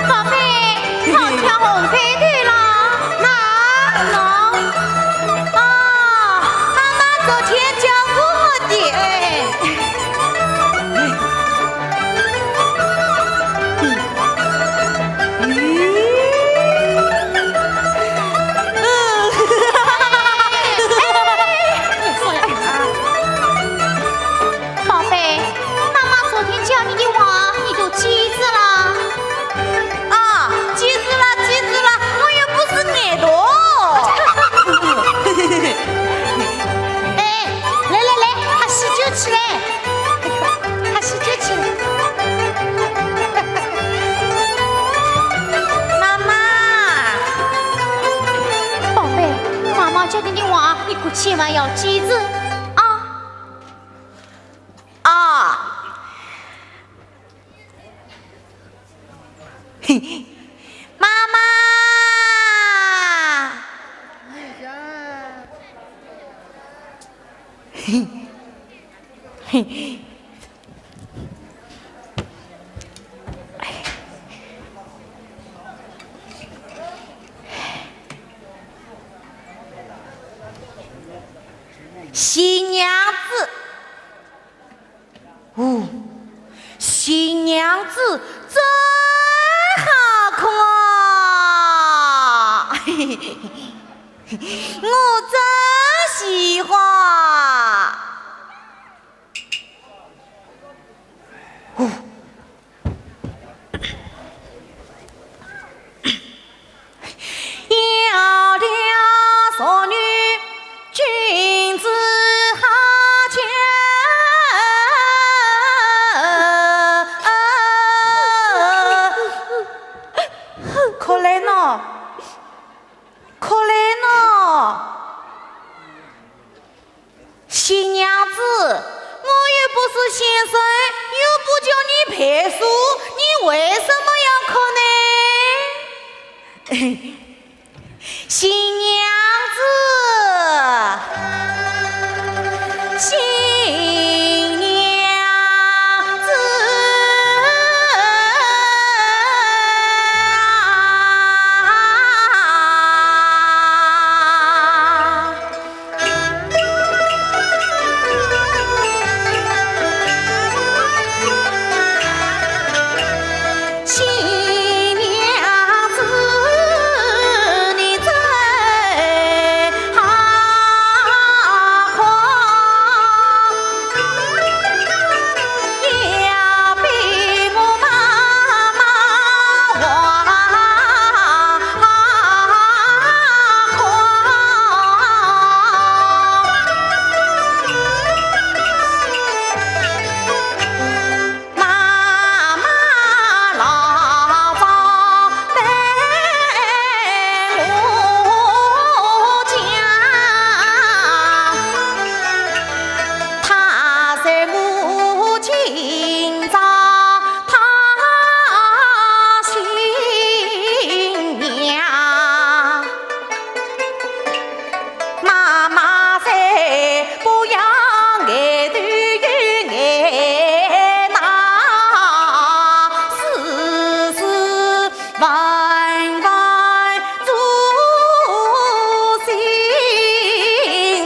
宝贝，好跳红被头了。哪？喏，哦，妈妈昨天教过我的，哎。宝贝， 妈妈昨天教你的话，你都记住了？啊，记住了，记住了，我又不是矮童。哎，来来来，快洗脚去嘞，快洗脚去。妈妈。宝贝，妈妈教你的话，你可千万要记住啊。 啊。妈妈！新娘子。哦，新娘子真好看啊！我真喜欢。哦。 窈窕淑女，君子好逑。可怜喏，可怜喏。 新娘子，我又不是先生，又不叫你背书，你为什么要哭呢？新娘子，新娘子。 新娘子，你真好看，要比我妈妈还 妈妈说不要爱对有爱，那时时万万做新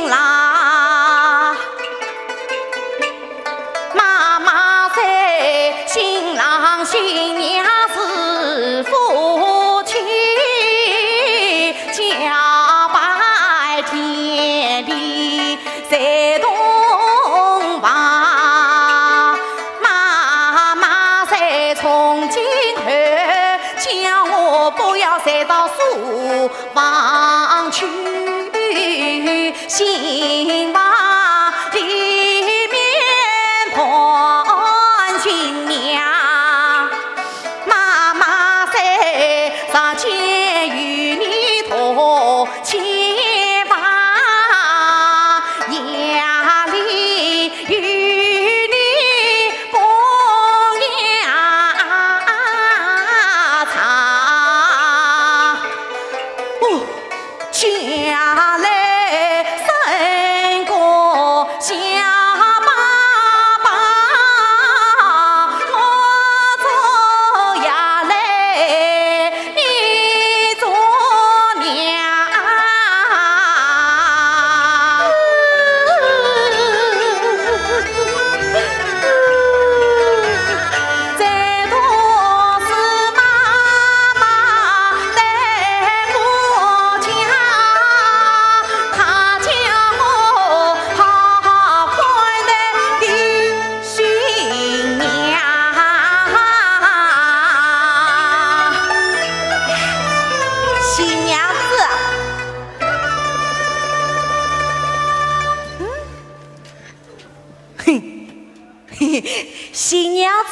郎。 妈妈说新郎新娘是夫妻，家拜天地在洞房。妈妈说从今后叫我不要再到书房去， 新房里面伴新娘。妈妈说，日间与你同前往，夜里与你伴下床。哦， 家来三个小爸爸，我做爷来，你做娘。再多是妈妈 待我讲，她叫我好好看待的新娘。新娘子，嗯，嘿，嘿嘿，新娘子，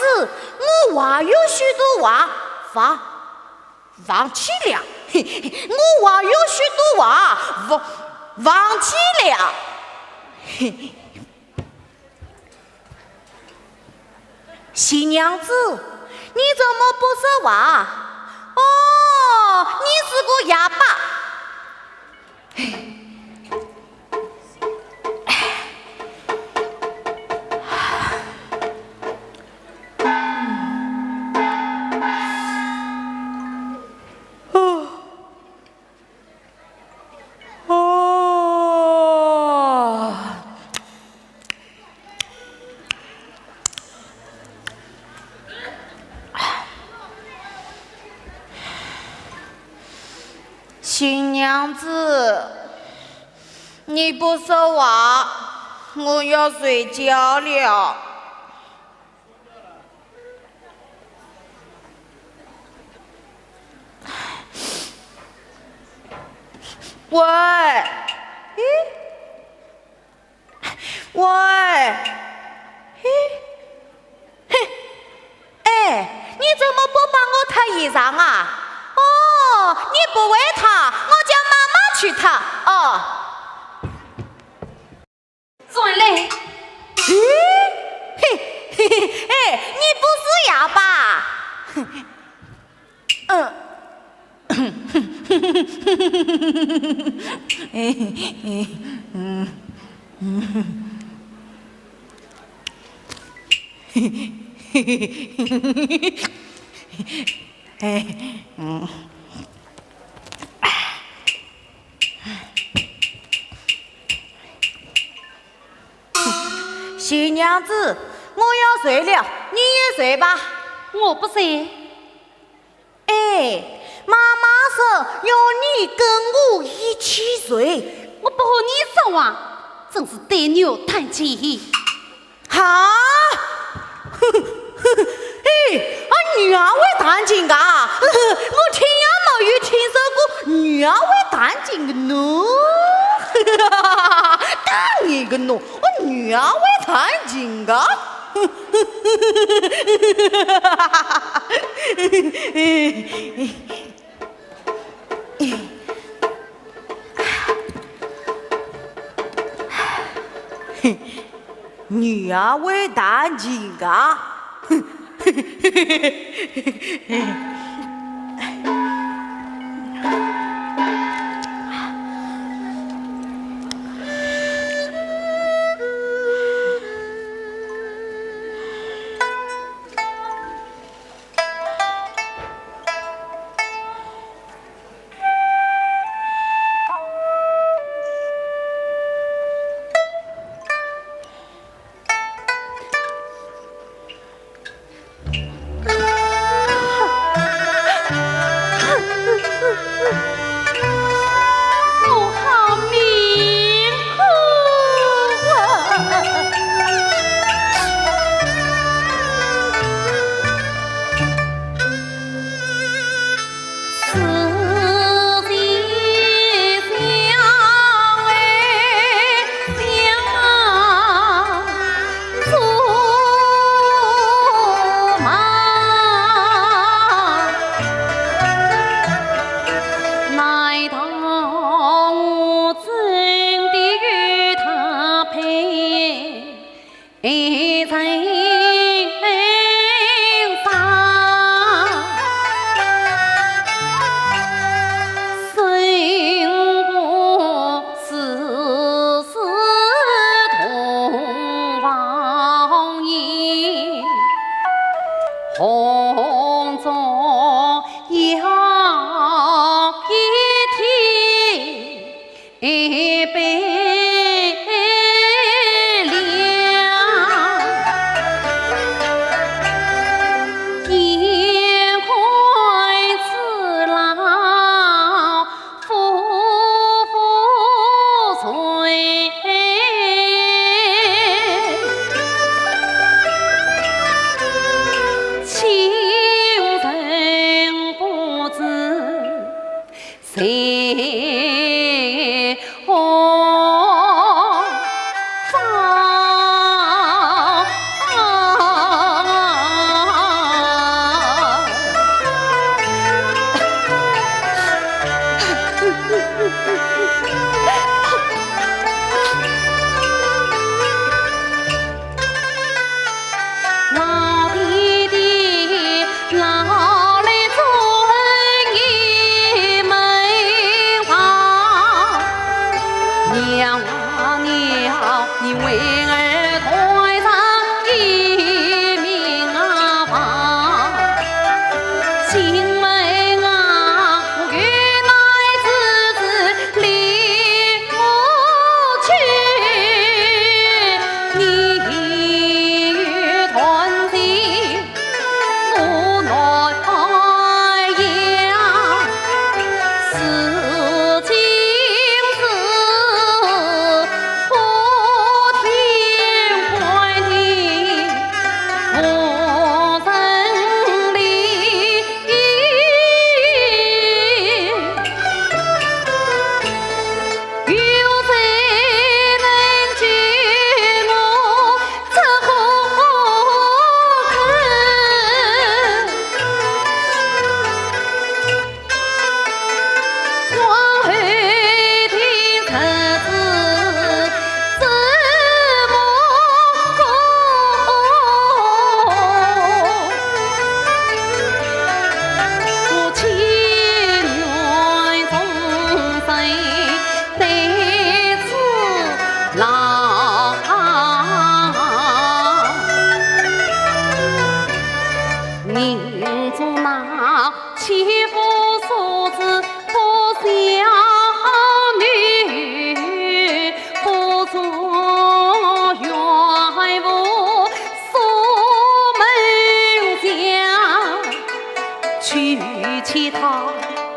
我还有许多话，话 忘记了，我还有许多话忘忘记了。新娘子，你怎么不说话？哦，你是个哑巴。 哦，新娘子，你不说话，我要睡觉了。喂，咦？ 喂，嘿，嘿，哎，你怎么不帮我燙衣裳啊？哦，你不会烫，我叫妈妈去烫。哦。转来。咦，嘿，嘿，嘿，哎，你不是哑巴？嗯。 新娘子，我要睡了，你也睡吧。我不睡。 哎，妈妈说要你跟我一起睡。我不和你说话，真是对牛弹琴。哈？嘿，啊，女儿会弹琴噶？我听也没有听说过女儿会弹琴的呢。打你个喏，我女儿会弹琴噶？ 女儿会弹琴啊？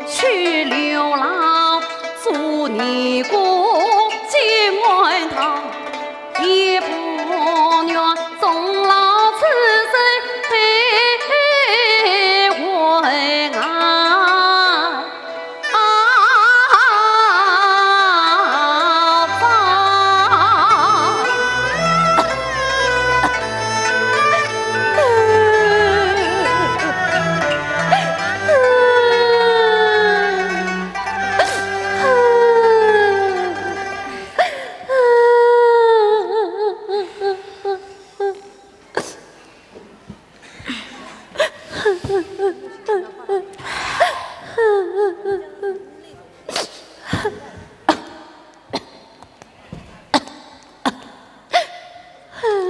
去流浪做尼姑，金碗汤也不愿终老此生悲欢啊。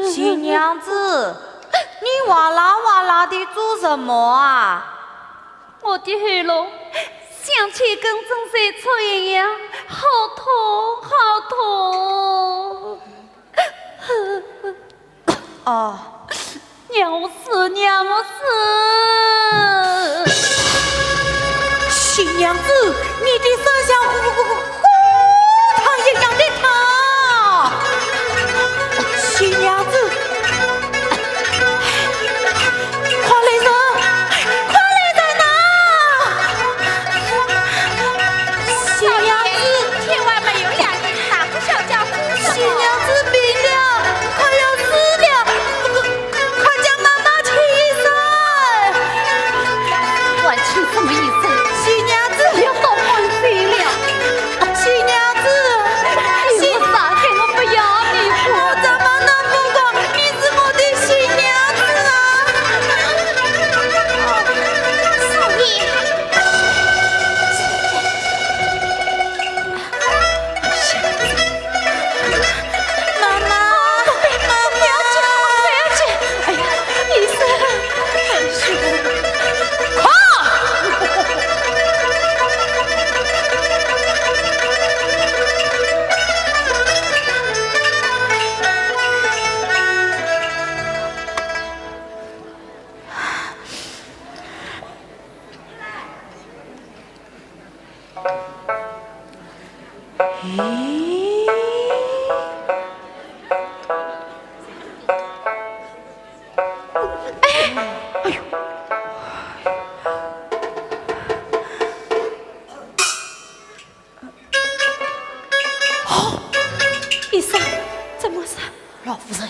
新娘子，你哇啦哇啦地做什么啊？我的喉咙像千根针线戳一样，好痛，好痛。 哦，让我死，让我死！新娘子，你的手像火，火，火炭一样的烫。新娘子，快来人，快来人呐！新娘子，千万没有两个 大呼小叫做什么？新娘子病了，快要死了，快叫妈妈请医生。还请什么医生？新娘子，不要多管闲了。新娘子，你是我啥人？我不要你。我怎么能不管？你是我的新娘子啊！少爷。 妈妈，妈妈，不要紧，不要紧。哎呀，医生，快！ 咦？哎，哎呦！哦，医生，怎么了？老夫人，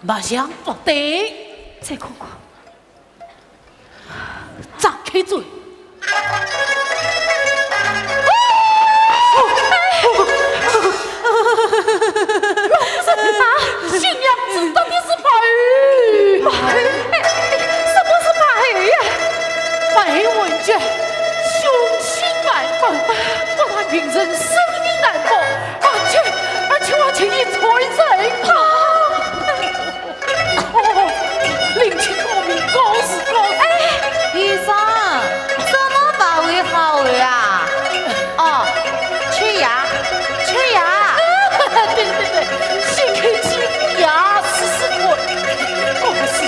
脉象不对。再看看。 张开嘴。啊，新娘子到底是白玉。白玉？什么是白玉呀？白玉文君，雄心万分，不但平生生命难保，而且，而且我请你穿身。啊！ 哦，另请高明，告辞，告辞。哎，医生，什么白玉好啊？哦，缺牙，缺牙。对对对，先看缺牙试试看。告辞，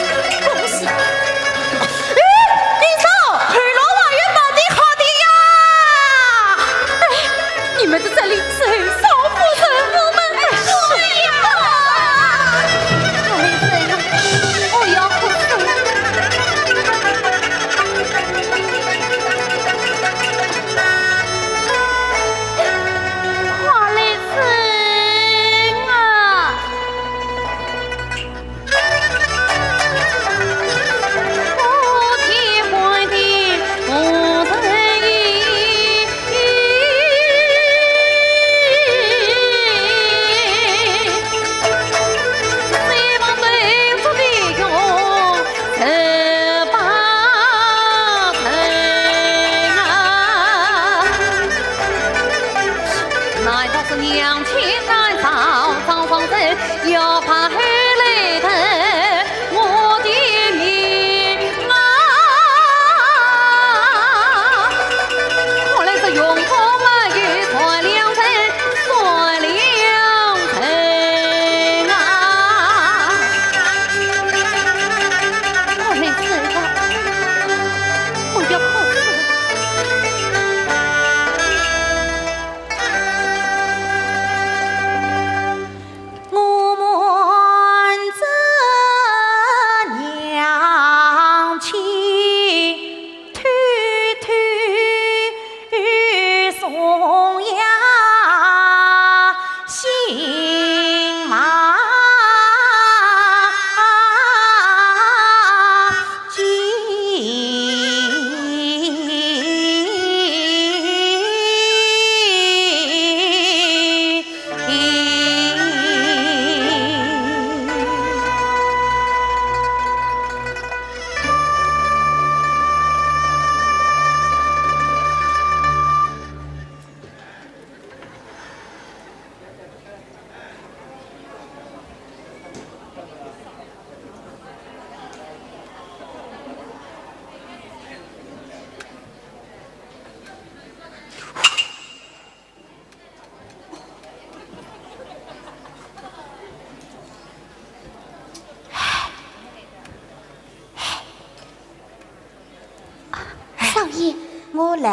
爷，我来。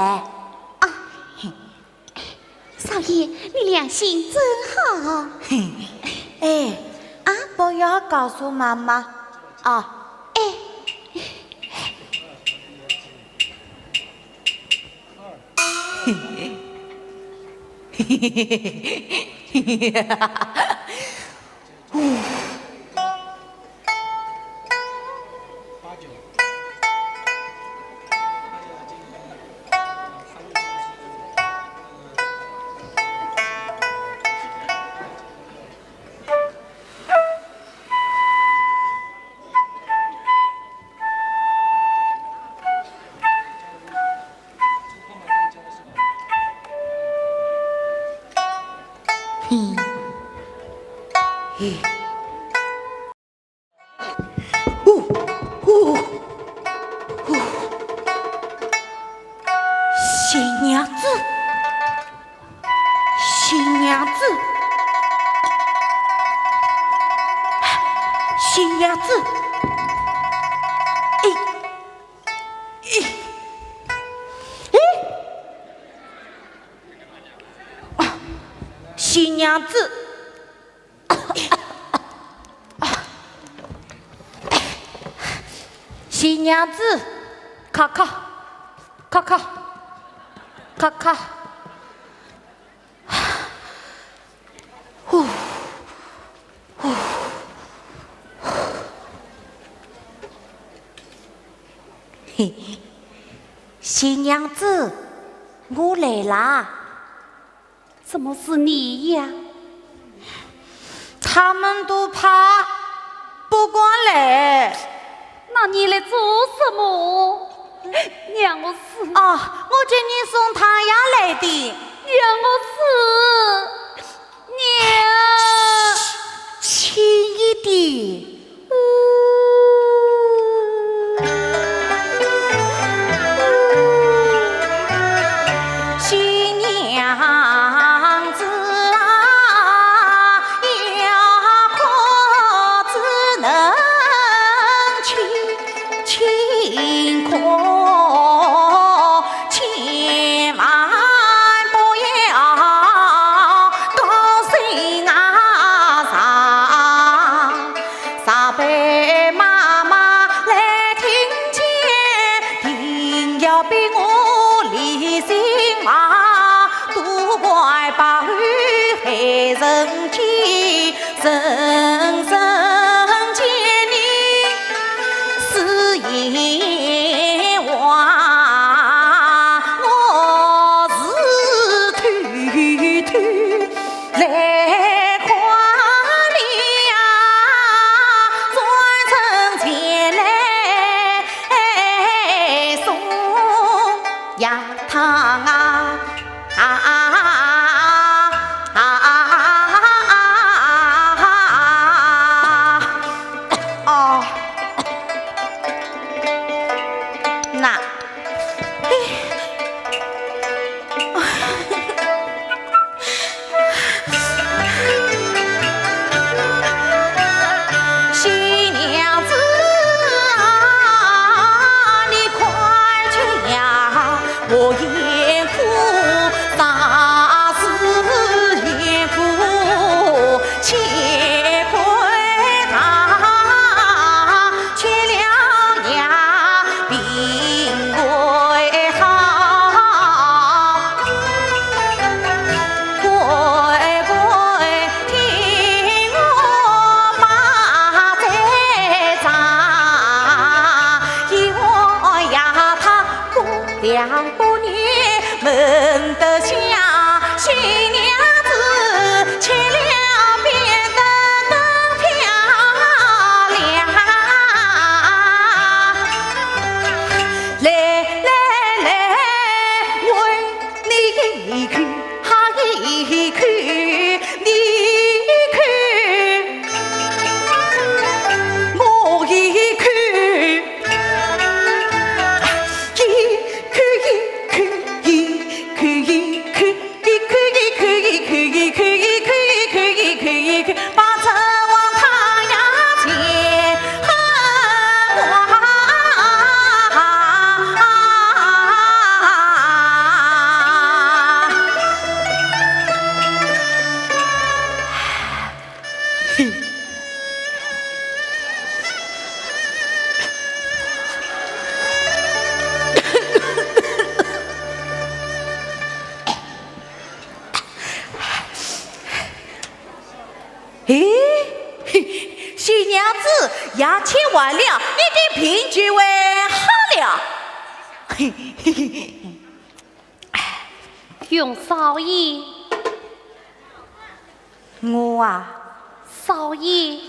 啊，少爷，你良心真好。哎，啊？不要告诉妈妈啊。哎。嘿，嘿。呼，呼，呼。新娘子，新娘子，新娘子。哎，哎，哎。啊，新娘子。 新娘子，咔咔，咔咔，咔咔。呼，呼。嘿，新娘子，我来啦。 怎么是你呀？他们都怕不敢来。那你来做什么？让我死。啊，我给你送汤药来的。让我死。娘。轻一点。 新娘子啊，要哭只能轻轻哭，千万不要高声啊唱。 若被妈妈来听见，定要逼我离心房，都怪白头害人亲，深深见你是冤枉，我是偷偷 来看你呀，专程前来送药汤啊，啊，啊，啊，啊，啊。哦，那，哎。 新娘子啊，你快去呀，我也哭，啥事也哭，且快啊。 吃了呀，病会好。乖乖听我妈再讲，一碗药汤过两把年，闻得香，新娘子吃了 变得更漂亮。来来来，我你一口，他一口，你一口，我一口，一口一口，一口一钱还了，你的病就会好了。”“容少爷。”“我啊？”“少爷。”“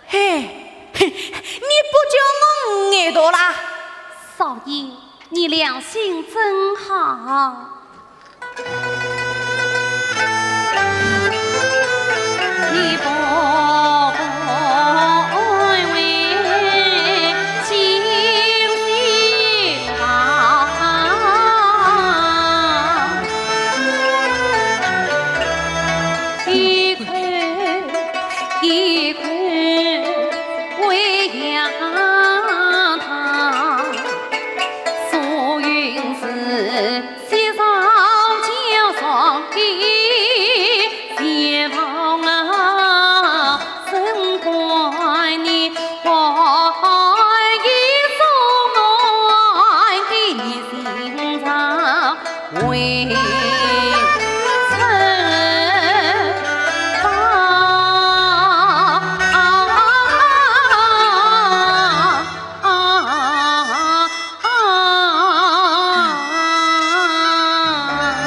嘿，嘿，你不叫我，我也多啦。”“少爷，你良心真好。”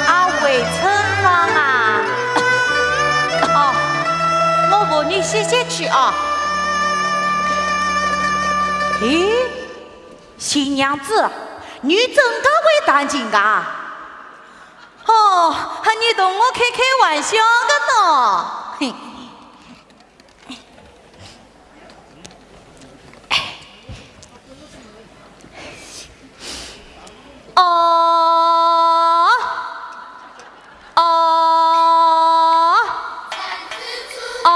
啊，回春芳啊。哦，我扶你歇歇去啊。咦，新娘子，你真的会弹琴啊？哦，你同我开开玩笑的呢。嘿。 哦，哦，哦。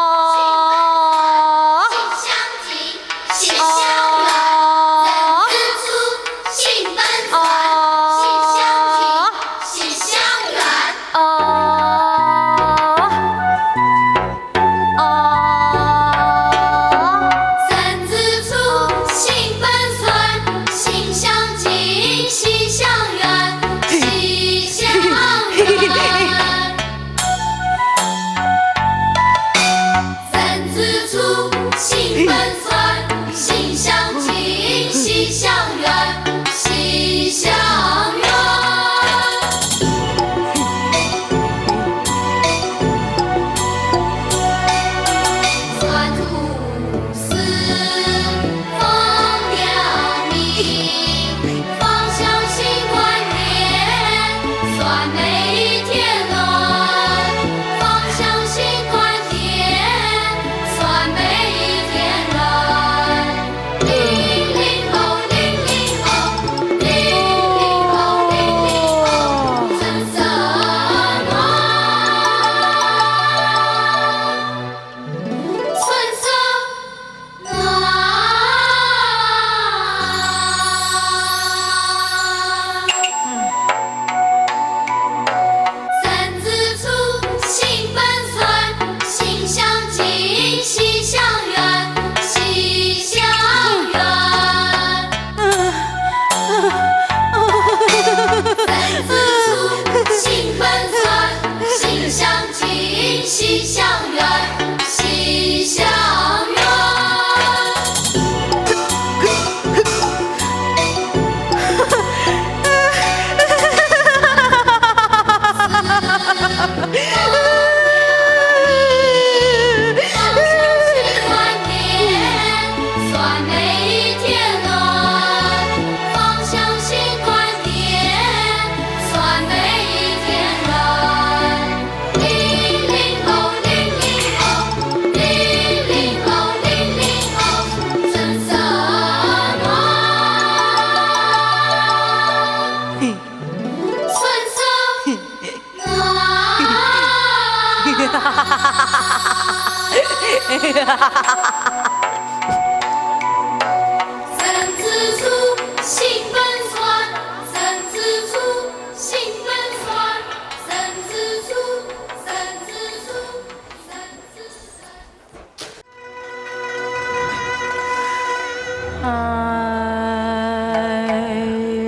哎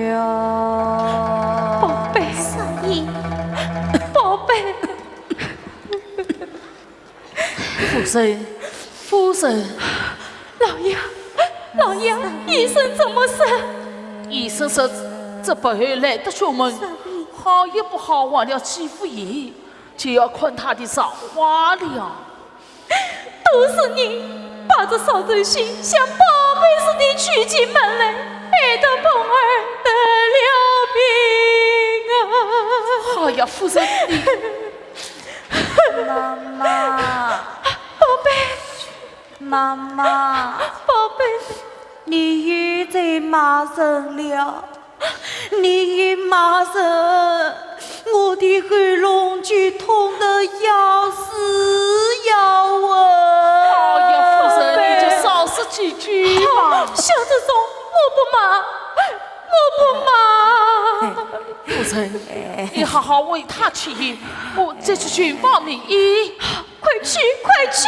呀，宝贝，宝贝。夫人，夫人。老爷，医生怎么说？医生说，这白后来的胸闷，好也不好，患了继腹炎，就要看他的造化了。都是你把这曹正兴像宝贝似的娶进门来，害得凤儿得了病啊！哎呀，夫人，你……妈妈。宝贝。 妈妈，宝贝，你又在骂人了。你一骂人，我的喉咙就痛得要死要活。哎呀，夫人，你就少说几句吧。像这种，我不骂，我不骂。夫人，你好好为他去医，我再去寻方名医。 快去，快去！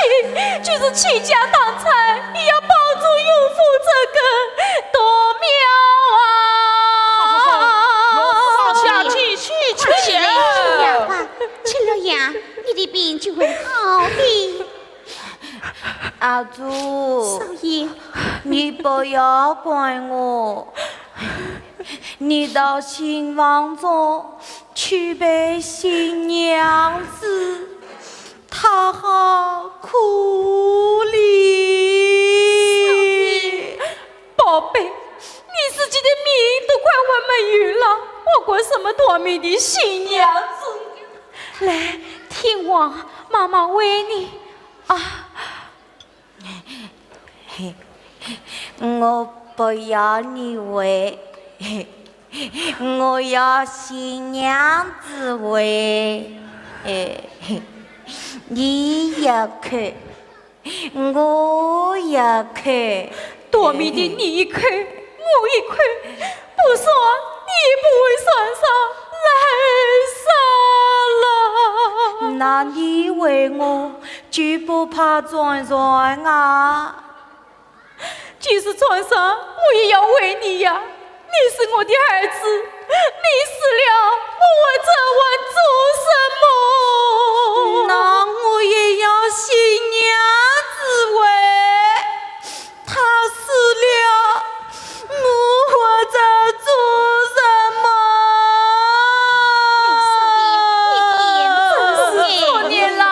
就是倾家荡产，也要保住岳父这个大苗啊！好，好，好，老夫上下去，去，去。请了药吧，请了药，你的病就会好的。阿珠，少爷，你不要怪我，你到新房中去陪新娘子， 她好可怜。宝贝，你自己的命都快还没有了，还管什么短命的新娘子？来，听话，妈妈喂你啊。 我不要你喂，我要新娘子喂。你一口，我一口。短命的你一口，我一口，不说你也不会算上来生了。那你喂我，就不怕撞上啊？ 就是撞上，我也要喂你呀。你是我的儿子，你死了，我还怎么做什么？那我也要新娘子喂，她死了，我还怎做什么？你少爷，你真是作孽啦！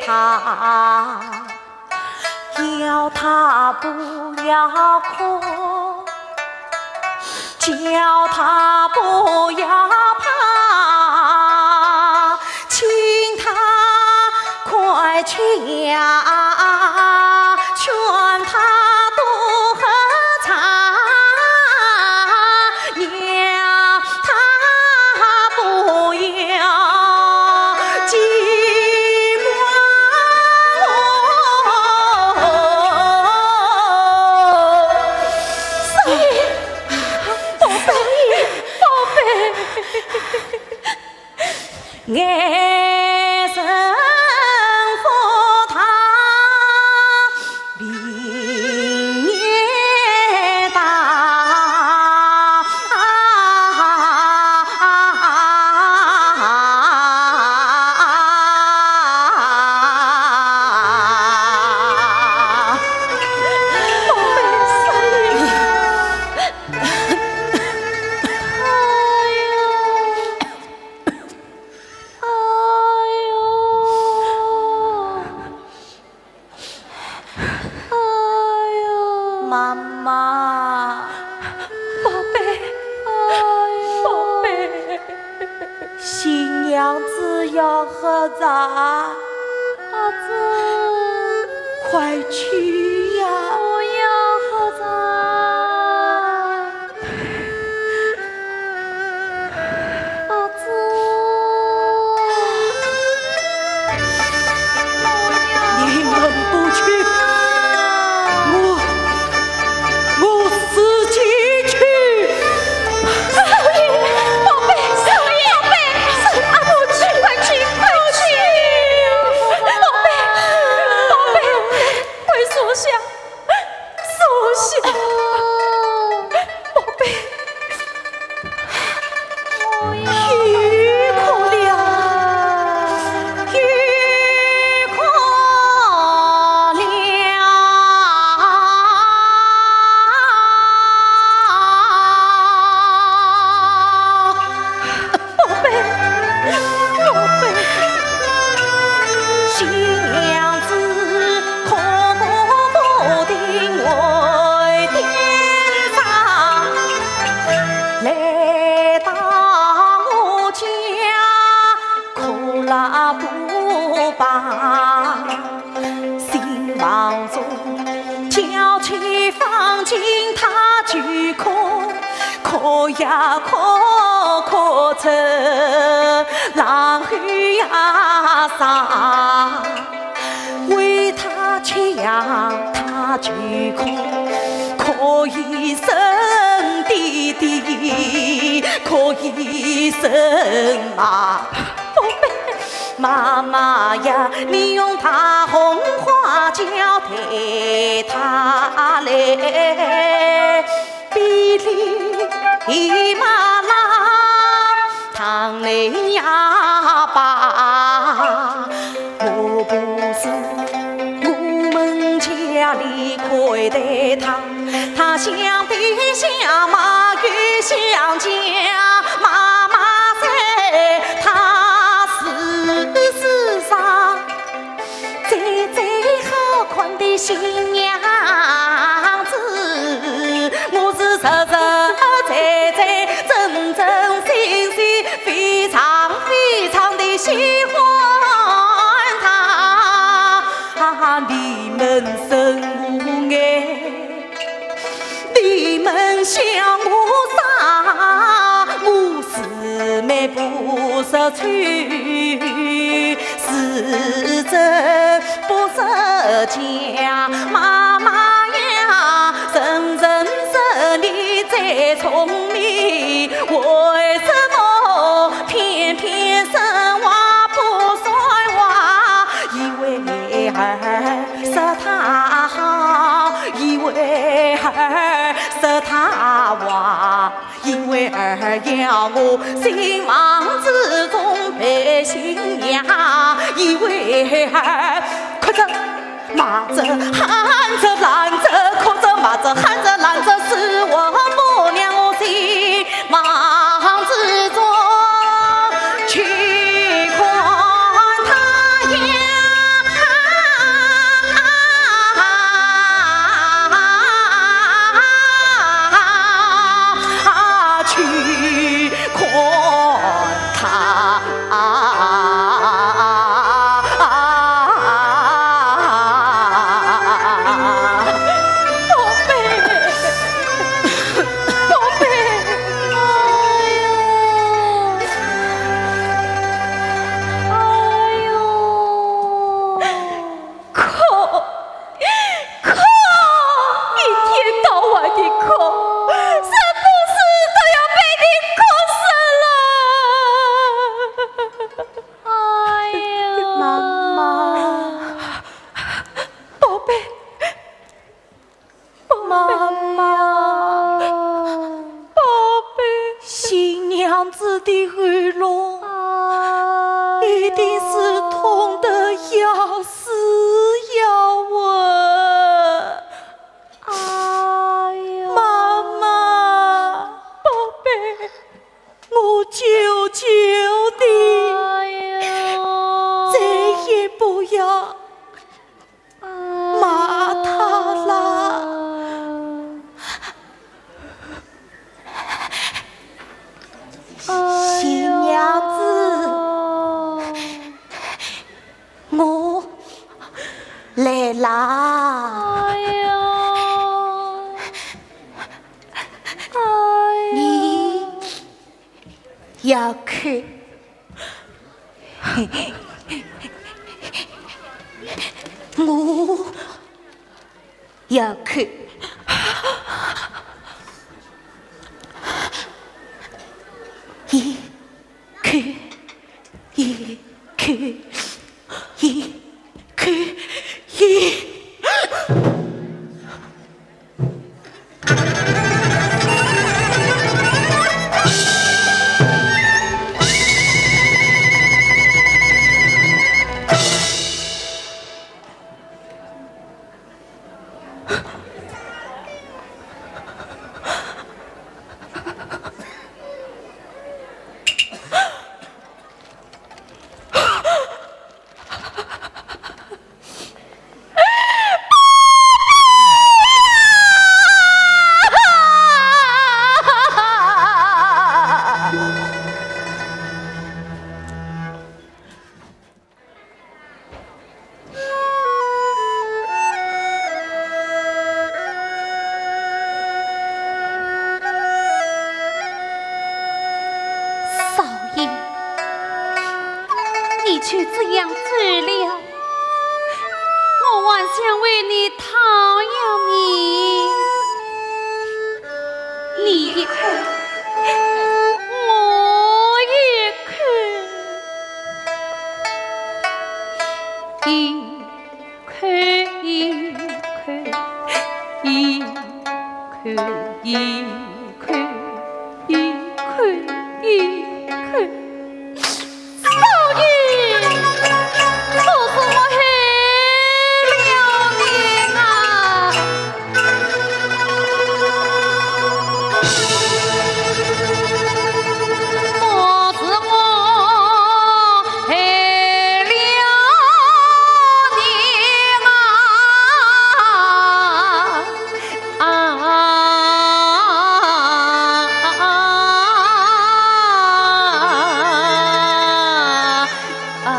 啊，要他不要哭，叫他不要怕，请他快去呀，劝他多喝茶，让他不要寂寞。少爷，宝贝，宝贝。妈妈，宝贝，宝贝，新娘子要喝茶，阿姊，快去呀！不要喝茶。 阿姊，你们不去，我，我自己去。少爷，宝贝，少爷，宝贝，阿姊，快去，快去，宝贝，宝贝，快坐下。 坐下，宝贝。有苦了，有苦了。宝贝，宝贝。新娘子 可不定为点啥，来到我家可拉不罢。新房中娇妻放进她就哭，哭呀哭，哭出狼狈呀伤。 为他强，他就哭，哭一声爹爹，哭一声妈。宝贝，妈妈呀，你用大红花轿带他来。 比哩马拉，趟来呀吧，我不是我们家里块的糖，他想的想嘛又想家，妈妈在他是世上 最最好看的新娘子，我是实实在在、真真心心、非常非常的喜欢她。你们生我爱， 你们想我啥？我是美不识丑，是真不识假。妈妈呀，人人说你最聪明，为什么偏偏说话不算话？因为儿 说她好，因为儿说她坏，因为儿要我新房子中配新娘，因为儿哭着、骂着、喊着、拦着、哭着、骂着、喊着、拦着，是我不让我新房子中去看她呀。的喉咙，哎呀，一定是痛得要死要活。哎呀，妈妈，宝贝，我求求你，哎呀，再也不要 骂他了。新娘子，我来啦。哎呀，哎呀。你要哭， 我要哭，一哭，一哭，一哭，一 少爷，你就这样走了，我还想为你讨一个名。 你一哭，我一哭，一哭一哭，一哭一哭，一哭一哭。 少爷，我怎么害了你啊？我是我害了你啊！ 啊，啊，啊。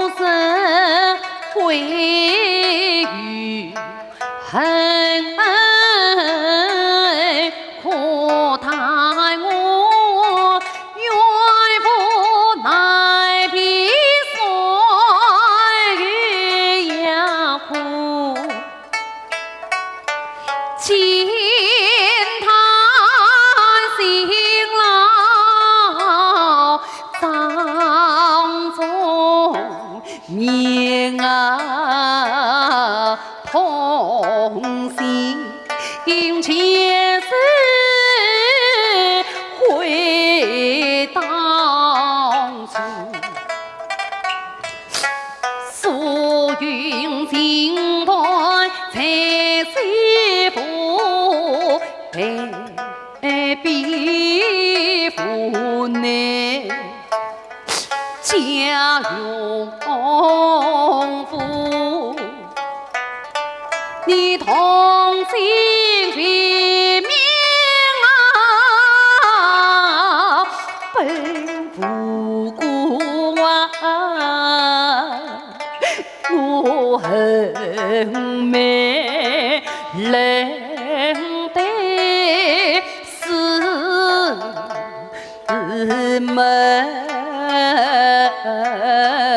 是会有恨，可待我愿赴南边山呀，可 见他辛劳掌中年啊，痛心，前世悔当初。 素云情断在西府，被逼无奈家用苦。你同心为民啊，本无辜啊。 我恨没人对死门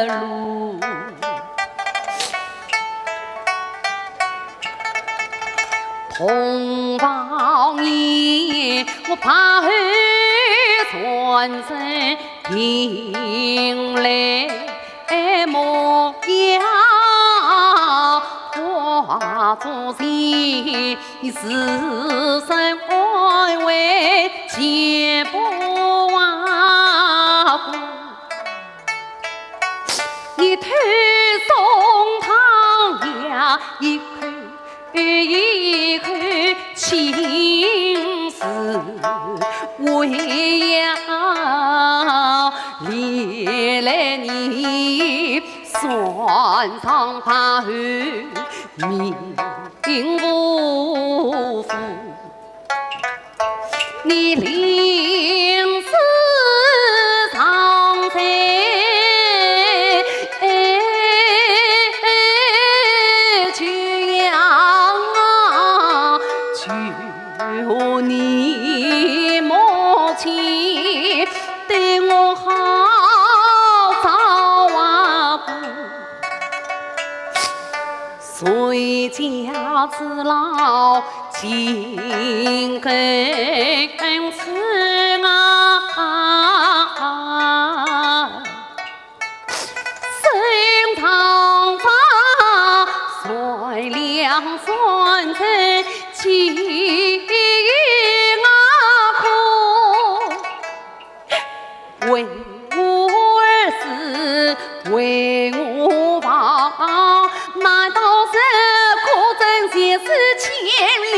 路。 同房里，我怕后传人听来莫要化作情，自身安危全不顾。你偷送他呀，一口 一口情字为要，历来你算上把后命无福。 你临死尚在求啊，求你母亲对我好照顾。 谁家之老尽更次啊，身上发善良酸臭气啊苦。 为我而死，为我亡，难道是可真前世欠了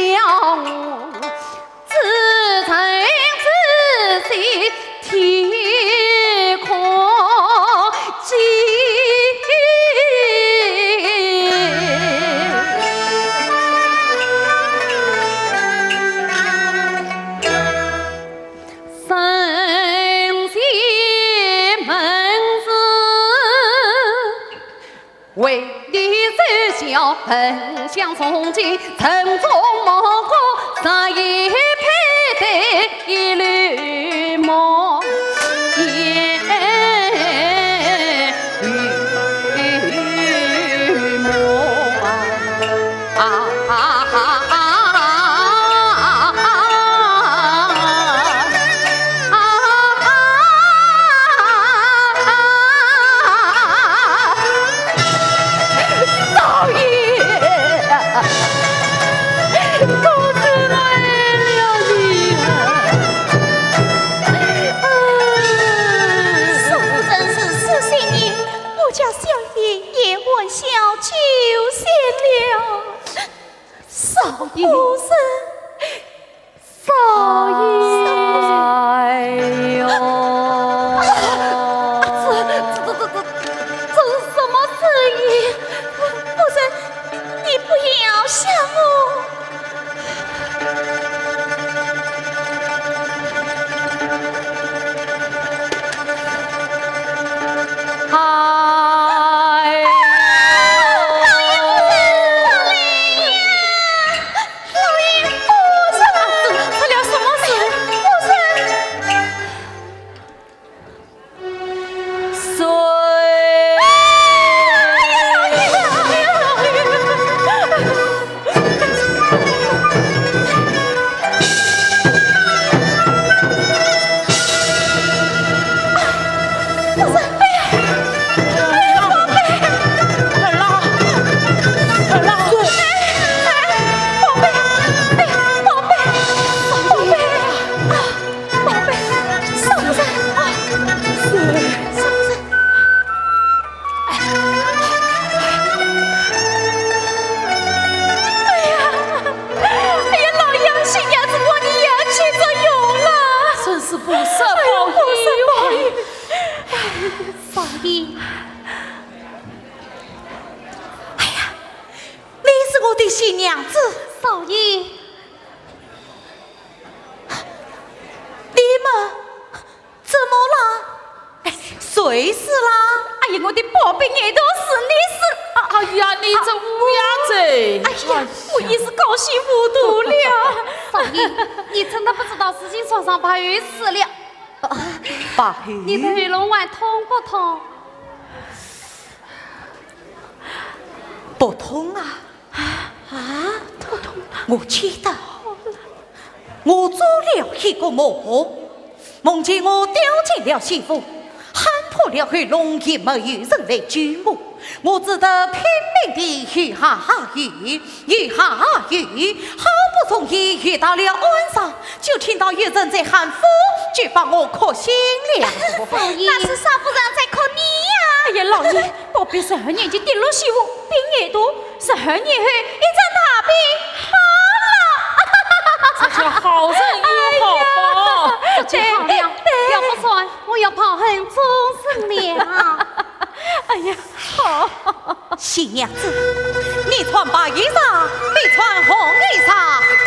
我，自认自己天可及。少爷，公子来了呀！啊！素贞是死心人，我家小爷也还小，就谢了。少爷。夫人。少爷。哎呦。这，这，这，这，这是什么声音？夫人，你不要吓我。啊。的新娘子。少爷，你们怎么了？哎，谁死了？哎呀，我的宝贝儿子死，你死……啊，哎呀，你这乌鸦嘴！哎呀，我一时高兴糊涂了。少爷，你真的不知道事情传上白云寺了。白云？你的喉咙还痛不痛？不痛啊。啊？不痛啊。我记得，我做了一个梦，梦见我掉进了西湖， 喊破了喉咙，也没有人来救我。我只得拼命地游啊游，游啊游，好不容易游到了岸上，就听到有人在喊夫，就把我渴醒了。少爷，那是少夫人在渴你呀。哎呀，老爷，宝贝十二年前跌落西湖，病危篤，十二年后一场大病好了。这叫好人有好报。哎呀，这就好了，对，对。要不说，我要报恩终身了。哎呀，好。新娘子，你穿白衣裳，没穿红衣裳，跟